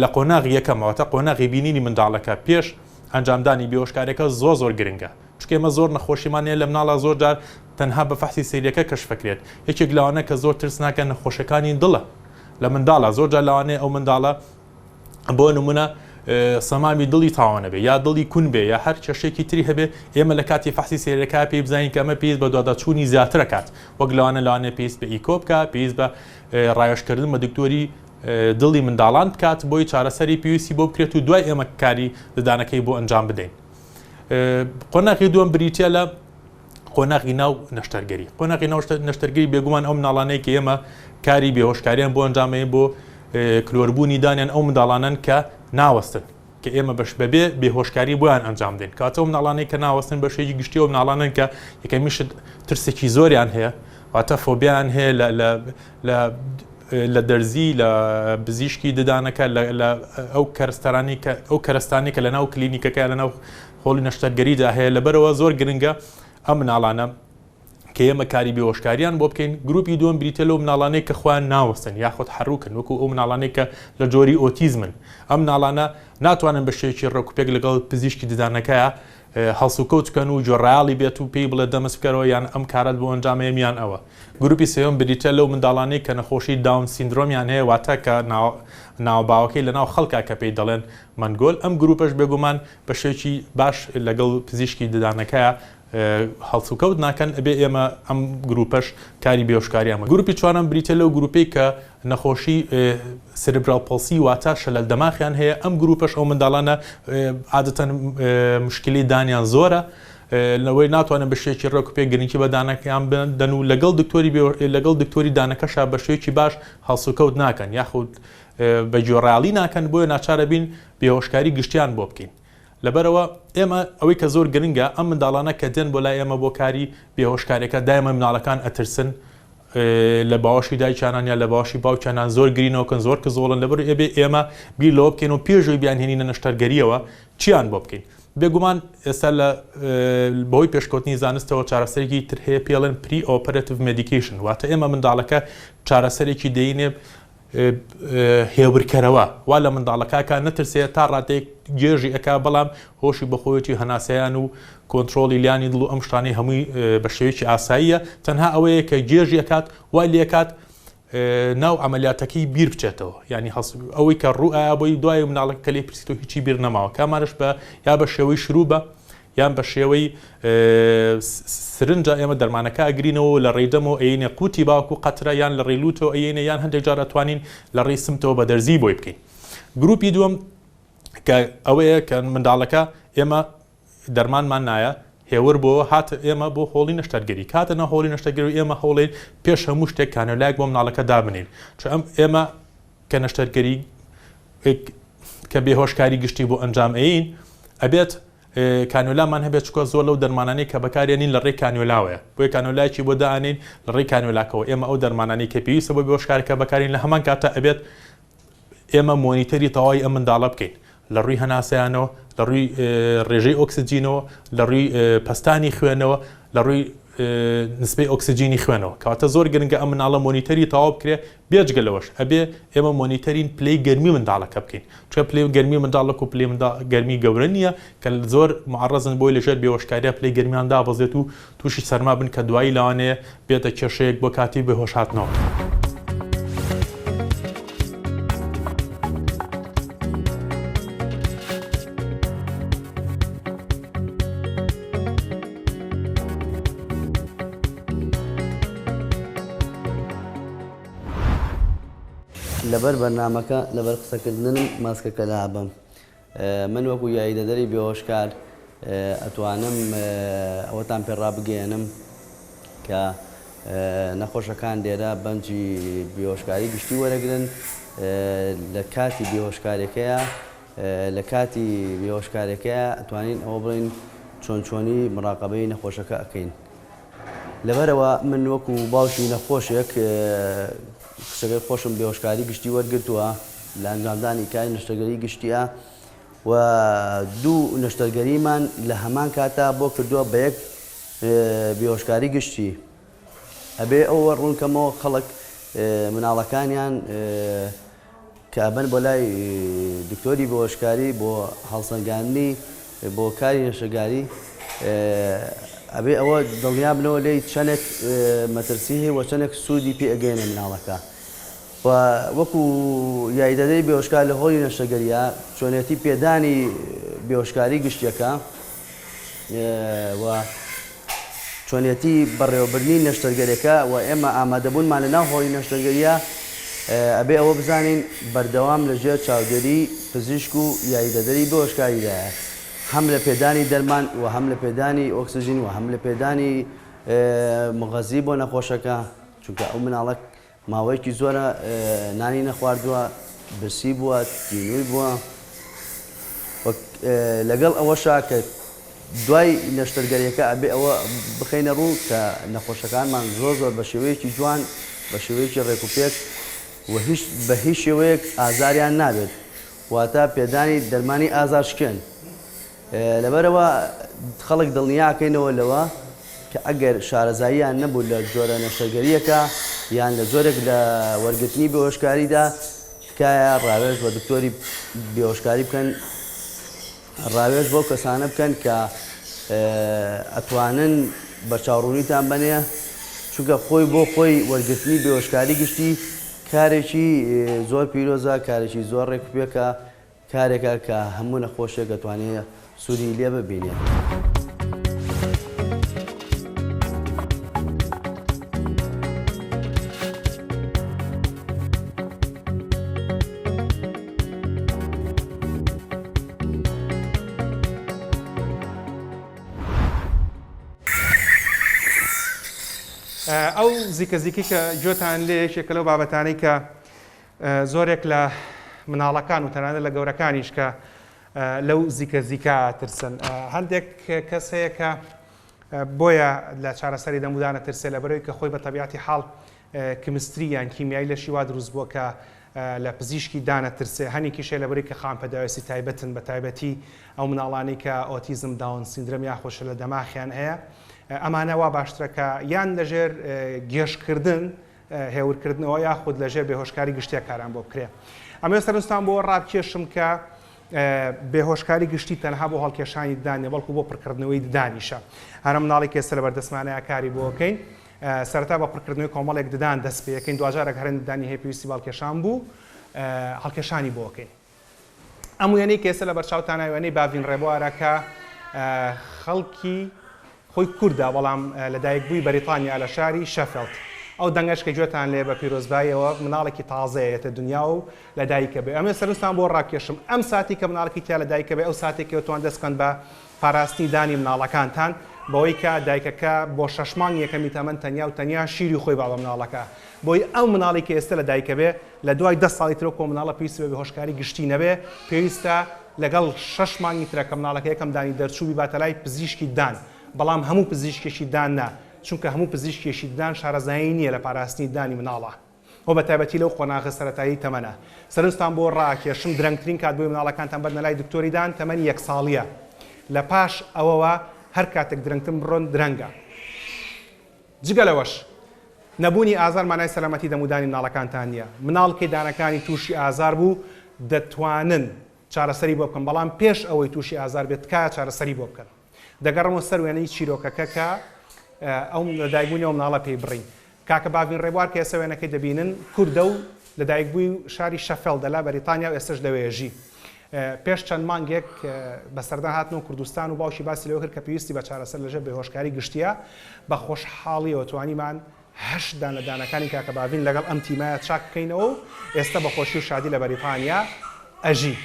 Speaker 6: لە قۆناغی یەکەمەوەتە قۆناغی بینینی منداڵەکە پێش ئەنجامدانی بێهۆشکارەکە زۆر زۆر گرنگە چونکە ئێمە زۆر نەخۆشیمان هەیە لە مناڵا زۆر جار تەنها بە فەحسی سەیرەکە کەشفەکرێت یەکێک لەوانە کە زۆر ترسناکە نەخۆشەکانی دڵە لە منداڵە زۆر جار لەوانەیە ئەو منداڵە بۆ نمونە سەمامی دڵی تاوە نەبێ یا دڵی کون بێ یا هەر کێشەیەکی تری هەبێ ئێمە لە کاتی فەحسی سەیرەکە پێی بزانین کە ئەمە پێویست بە دواداچوونی زیاترە کات وەک لەوانە لەوانەیە پێویست بە ئیکۆ بکە پێویست بە ڕاوێژکردن بە دکتۆری دڵی منداڵان بکات بۆی چارەسەری پێویستی بۆ بکرێت و دوای ئێمە کاری ددانەکەی بۆ ئەنجام بدەین قۆناغی دووەم بریتە لە قۆناغی ناو نەشتەرگەری قۆناغی ناو نەشتەرگەری بێگومان ئەو مناڵانەی کە ئێمە کاری بێهۆشکاریان بۆ ئەنجامەیە بۆ کلۆربوونی دانیان ئەو منداڵانەن کە ناوەستن کە ئێمە بەش بەبێ بێهۆشکاری بۆیان ئەنجام دێن کاتەوە مناڵانەی کە ناوەستن بە شێوەیەکی گشتی ئەو مناڵانن کە یەکەمیشت ترسێکی زۆریان هەیە واتە فۆبیان هەیە لە لە لە لە دەرزی لە بزیشکی ددانەکە لە ئەو کەرستەرانی کە ئەو کەرەستانی کە لە ناو کلینیکەکە لە ناو هۆڵی نەشتەرگەریدا هەیە لەبەرئەوە زۆر گرنگە ئەم مناڵانە کە ئێمە کاری بێهۆشکاریان بۆ بکەین گروپی دووەم بریتە لەو مناڵانەی کە خۆیان ناوەستن یاخود حەروکن وەکو ئەو مناڵانەی کە لە جۆری ئۆتیزمن ئەم مناڵانە ناتوانن بە شێوەیەکی ڕێکوپێک لەگەڵ پزیشکی ددانەکەیا هەڵسوکەوت بکەن و گوێڕایەڵی بێت و پێی بڵێ دەمت بکەرەوە یان ئەم کارەت بۆ ئەنجامەیەم یان ئەوە گروپی سێیەم بریتە لەو منداڵانەی کە نەخۆشی Down syndrome یان هەیە واتە کە ناوباوەکەی لەناو خەڵکا کە پێی دەڵێن مەنگۆل ئەم گروپەش بێگومان بە شێوەیەکی باش لەگەڵ پزیشکی ددانەکەیا هەڵسوکەوت ناکەن ئەبێ ئێمە ئەم گروپەش کاری بێهۆشکاریان بکەین. گروپی چوارەم بریتیە لەو گروپەی کە نەخۆشی cerebral palsy واتە شەلەل دەماخیان هەیە ئەم گروپەش ئەو منداڵانە عادەتەن مشکلی دانیان زۆرە لەوەی ناتوانن بە شێوەیەکی ڕێک و پێک گرنگی بە دانەکەیان بدەن و لەگەڵ دکتۆری لەگەڵ دکتۆری دانەکەشا بە شێوەیەکی باش هەڵسوکەوت ناکەن یاخود بە گوێڕایەڵی ناکەن بۆیە ناچارە بین بێهۆشکاری گشتیان بۆ بکەین لەبەرئەوە ئێمە ئەوەی کە زۆر گرنگە ئەم منداڵانە کە دێن بۆ لای ئێمە بۆ کاری بێهۆشکاریەکە دایمە مناڵەکان ئەترسن لە باوەشی دایکیانان یا لە باوەشی باوکیانان زۆر گرینۆکن زۆر کزۆڵن لەبەر ئێبێ ئێمە بیر لەوە بکەین و پێشەوەی بیانهێنینە نەشتەرگەریەوە چیان بۆ بکەین بێگومان ئێستا لە بەهۆی پێشکەوتنی زانستەوە چارەسەرێکی تر هەیە پێڵێن pre-operative medication واتە ئێمە منداڵەکە چارەسەرێکی دەینێ هێورکەرەوە وا لە منداڵەکە ئەکا نەترسێ تا ڕادەیەک گێژی ئەکا بەڵام هۆشی بەخۆیەتی هەناسەیان و کۆنترۆڵی لیانی دڵ و ئەم شتانەی هەمووی بە شێوەیەکی ئاساییە تەنها ئەوەیە کە گێژی ئەکات وای لێکات ناو عملیاتەکەی بیر بچێتەوە یعنی هەڵس ئەوەی کە ڕوو ئایا بۆی دوای مناڵەکە کە لێ پرسیتەوە هیچی بیر نەماوە کامانش بە یا بە شێوەی شروبە یان بە شێوەی سرنجە ئێمە دەرمانەکە ئەگرینەوە و لە ڕێی دەمەوە ئەیەینە قوتی باوک و قەترە یان لە ڕێی لوتەوە ئەیەینە یان هەندێک جار ئەتوانین لە ڕێی سمتەوە بە دەرزی بۆی بکەین. گروپی دووەم کە ئەوەیە کە منداڵەکە ئێمە دەرمانمان نایە هێور بۆ هات ئێمە بۆ هۆڵی نەشتەرگەری کاتە نە هۆڵی نەشتەرگەری ئێمە هەوڵێن پێش هەموو شتێک کانۆلایەک بۆ مناڵەکە دابنین چون ئەم ئێمە کە نەشتەرگەری کە بێهۆشکاری گشتی بۆ ئەنجام ئەین. ئەبێت کانیۆلامان هەبێت چونکە زۆر لەو دەرمانانەی کە بەکارێنین لە ڕێی کانیۆلاوەیە بۆیە کانیۆلایەکی بۆ دائەنێین لە ڕێی کانیۆلاکەوە ئێمە ئەو دەرمانانەی کە پێویستە بۆ بێهۆشکارەکە بەکارین لە هەمان کاتە ئەبێت ئێمە مۆنیتەری تەواوی ئەم منداڵە بکەین لە ڕووی هەناسەیانەوە لە ڕووی ڕێژەی ئۆکسجینەوە لە ڕووی پەستانی خوێنەوە لە ڕووی نسبەی ئۆکسجینی خوێنەوە کەواتە زۆر گرنگە ئەم مناڵە مۆنیتەری تەواو بکرێ بێجگە لەوەش ئەبێ ئێمە مۆنیتەرین پلەی گەرمی منداڵەکە بکەین چونکە پلەی گەرمی منداڵ وەکو پلەی منداڵ گەرمی گەورە نییە کە زۆر معڕەزن بۆی لەژێر بێهۆشکارییا پلەی گەرمیان دابەزێت و تووشی سەرما بن کە دوایی لەوانەیە بێتە کێشەیەک بۆ کاتی بێهۆش هاتنەوە.
Speaker 7: لەبەر بەرنامەکە لەبەر قسەکردنم ماسکەکە لابەم من وەکو یاریدەدەری بێهۆشکار ئەتوانم ئەوەتان پێ ڕابگەیەنم کە نەخۆشەکان لێرە بەنجی بێهۆشکاری گشتی وەرەگرن لە کاتی بێهۆشکارەکەیە لە کاتی بێهۆشکارەکەیە ئەتوانین ئەوە بڵێین چۆن چۆنی مڕاقەبەی نەخۆشەکە ئەکەین لەبەرئەوە من وەکو باوکی نەخۆشێک کچەکەی خۆشم بێهۆشکاری گشتی وەرگرتووە لە ئەنجامدانی کاری نەشتەرگەری گشتیە و دوو نەشتەرگەریمان لە هەمان کاتا بۆ کردووە بە یەک بێهۆشکاری گشتی ئەبێ ئەوە ڕوونکەمەوە خەڵک مناڵەکانیان کە ئەبەن بۆ لای دکتۆری بێهۆشکاری بۆ هەڵسەنگاندنی بۆ کاری نەشتەرگاری ئەبێ ئەوە دڵنیا بنەوە لێی چەندێک مەترسی هەیە و چەندێک سوودی پێ ئەگەیەنێ مناڵەکە و وەکو یاریدەدەری بێهۆشکار لە هۆڵی نەشتەرگەریە چۆنێتی پێدانی بێهۆشکاری گشتیەکە و چۆنیەتی بەڕێوەبردنی نەشتەرگەریەکە و ئێمە ئامادەبوونمان لە ناو هۆڵی نەشتەرگەریە ئەبێ ئەوە بزانین بەردەوام لە ژێر چاودێری پزیشک و یاریدەدەری بێهۆشکاریدایە هەم لە پێدانی دەرمان و هەم لە پێدانی ئۆکسجین و هەم لە پێدانی مغەزی بۆ نەخۆشەکە چونکە ئەو مناڵە ماوەیەکی زۆرە نانی نەخواردووە، برسی بووە، تینووی بووە و لەگەڵ ئەوەشا کە دوای نەشتەرگەریەکە ئەبێ ئەوە بخەینە ڕوو کە نەخۆشەکانمان زۆر زۆر بە شێوەیەکی جوان بە شێوەیەکی ڕێک و پێک و هیچ بە هیچ شێوەیەک ئازاریان نابێت واتە پێدانی دەرمانی ئازارشکێن لەبەرئەوە خەڵک دڵنیاکەینەوە لەوە کە ئەگەر شارەزاییان نەبوو لە جۆرە نەشتەرگەرییەکە یان لە جۆرێک لە وەرگرتنی بێهۆشکاریدا، تکایە ڕاوێژ بە دکتۆری بێهۆشکاری بکەن، ڕاوێژ بەو کەسانە بکەن کە ئەتوانن بەرچاوڕوونیتان بەنێ، چونکە خۆی بۆ خۆی وەرگرتنی بێهۆشکاری گشتی کارێکی زۆر پیرۆزە، کارێکی زۆر ڕێکوپێکە، کارێکە کە هەموو نەخۆشێک ئەتوانێ سوودی لێ ببینێ.
Speaker 1: ئەو زیکە زیکەی کە گوێتان لێ یەکێکە لەو بابەتانەی کە زۆرێک لە مناڵەکان و تەنانەت لە گەورەکانیش کە لەو زیکە زیکە ئەترسن. هەندێک کەس هەیە کە بۆیە لە چارەسەری دەمودان ئەترسێ لەبەرئەوەی کە خۆی بە تەبیعەتی حاڵ کمستری یان کیمیایی لەشی وا دروست بووە کە لە پزیشکی دان ئەترسێ. هەنێکیش هەیە لەبەرئەوەی کە خاوەن پێداویستی تایبەتن بە تایبەتی ئەو مناڵانەی کە ئۆتیزم، داون سیندرم یاخود شلە دەماخیان هەیە. ئەمانە وا باشترە کە یان لەژێر گێژکردن هێورکردنەوە یاخود لەژێر بێهۆشکاری گشتیە کاران بۆ بکرێ. ئەمەوێ سەرنجتان بۆ ڕابکێشم کە بێهۆشکاری گشتی تەنها بۆ هەڵکێشانی ددان نیە بەڵکو بۆ پڕکردنەوەی ددانیشە. هەر مناڵی کە ئێستا لەبەردەستمانەیە کاری بۆ ئەکەین سەرەتا بە پڕکردنەوەی کۆمەڵێک ددان دەست پێ ئەکەین دواجار ئەگەر هەندێک ددانی هەیە پێویستی بە هەڵکێشان بوو هەڵکێشانی بۆ ئەکەین. ئەم وێنەی کە ئێستا لەبەرچاوتانە وێنەی باڤین ڕێبوارە کە خەڵکی خۆی کوردە بەڵام لەدایکبووی بەریتانیا لە شاری شەفێڵد. ئەو دەنگەش کە گوێتان لێیە بە پیرۆزباییەوە مناڵێکی تازەیە یەتە دنیا و لەدایکە بێ. ئەمەوێ سەرنجتان بۆ ڕابکێشم ئەم ساتی کە مناڵەکی تیا لەدایکە بێ ئەو ساتێکە ئەتوان دەست بکەن بە پاراستنی دانی مناڵەکانتان بەوەی کە دایکەکە بۆ شەش مانگ یەکەمی تەمەن تەنیا و تەنیا شیری خۆی با بە مناڵەکە بۆی ئەو مناڵی کە ئێستە لەدایکە بێ لە دوای دە ساڵی ترەوە کۆ مناڵە پێویستی بە بێهۆشکاری گشتی نەبێ پێویستە. لەگەڵ شەش مانگی ترە کە مناڵەکە یەکەم دانی دەرچوو بیباتە لای پزیشکی ددان، بەڵام هەموو پزیشکێکی ددان نا، چونکە هەموو پزیشکێکی ددان شارەزایی نییە لە پاراستنی ددانی مناڵا و بەتایبەتی لەو قۆناغە سەرەتایی تەمەنە. سەرنجتان بۆ ڕاکێشم درەنگترین کات بۆی مناڵەکانتان بەرنە لای دکتۆری دان تەمەنی یەک ساڵییە لە پاش ئەوەوە هەر کاتێک درەنگتر بڕۆن درەنگە. جگە لەوەش نەبوونی ئازار مانای سەلامەتی دەمودانی مناڵەکانتان نییە، مناڵ کەی دانەکانی تووشی ئازار بوو دەتوانن چارەسەری بۆ بکەن، بەڵام پێش ئەوەی تووشی ئازار بێت تکایە چارەسەری بۆ بکەن. دەگەڕمەوە سەر وێنەی چیرۆکەکە کە ئەو لەدایکبوونی ئەو مناڵە پێی بڕین. کاکە باڤین ڕێبوار کە ئێستا وێنەکەی دەبینن کوردە و لەدایکبووی شاری شەفێڵدە لە بەریتانیا و ئێستەش لەوێ ژی. پێش چەند مانگێک بە سەردان هاتنەوە کوردستان و باوکی باسی لەوە کرد کە پێویستی بە چارەسەر لەژێر بێهۆشکاری گشتییە، بە خۆشحاڵییەوە توانیمان هەشت دان لە دانەکانی کاکە باڤین لەگەڵ ئەم تیمە چاک بکەینەوە و ئێستا بە خۆشی و شادی لە بەریتانیا ئەژی.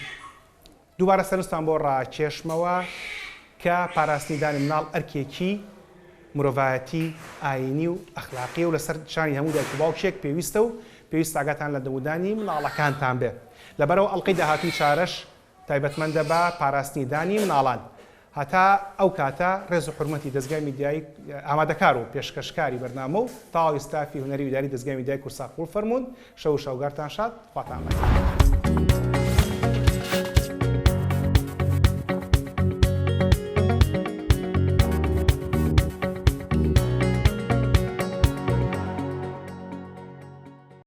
Speaker 1: دووبارە سەرنجتان بۆ ڕاکێشمەوە کە پاراستنی دانی مناڵ ئەرکێکی مرۆڤایەتی، ئایینی و ئەخلاقییە و لەسەر شانی هەموو دایک و باوکێک پێویستە و پێویستە ئاگاتان لە دەمودانی مناڵەکانتان بێ. لەبەرئەوە ئەڵقەی داهاتووی چارەش تایبەتمەندە بە پاراستنی دانی مناڵان. هەتا ئەو کاتە ڕێز و حورمەتی دەزگای میدیایی ئامادەکار و پێشکەشکاری بەرنامە و تەواوی ستافی هونەری و ئیداری دەزگای میدیای کوردسات قبوڵ فەرموون. شەو و شەوگارتان شاد. خواتان لەگەڵ.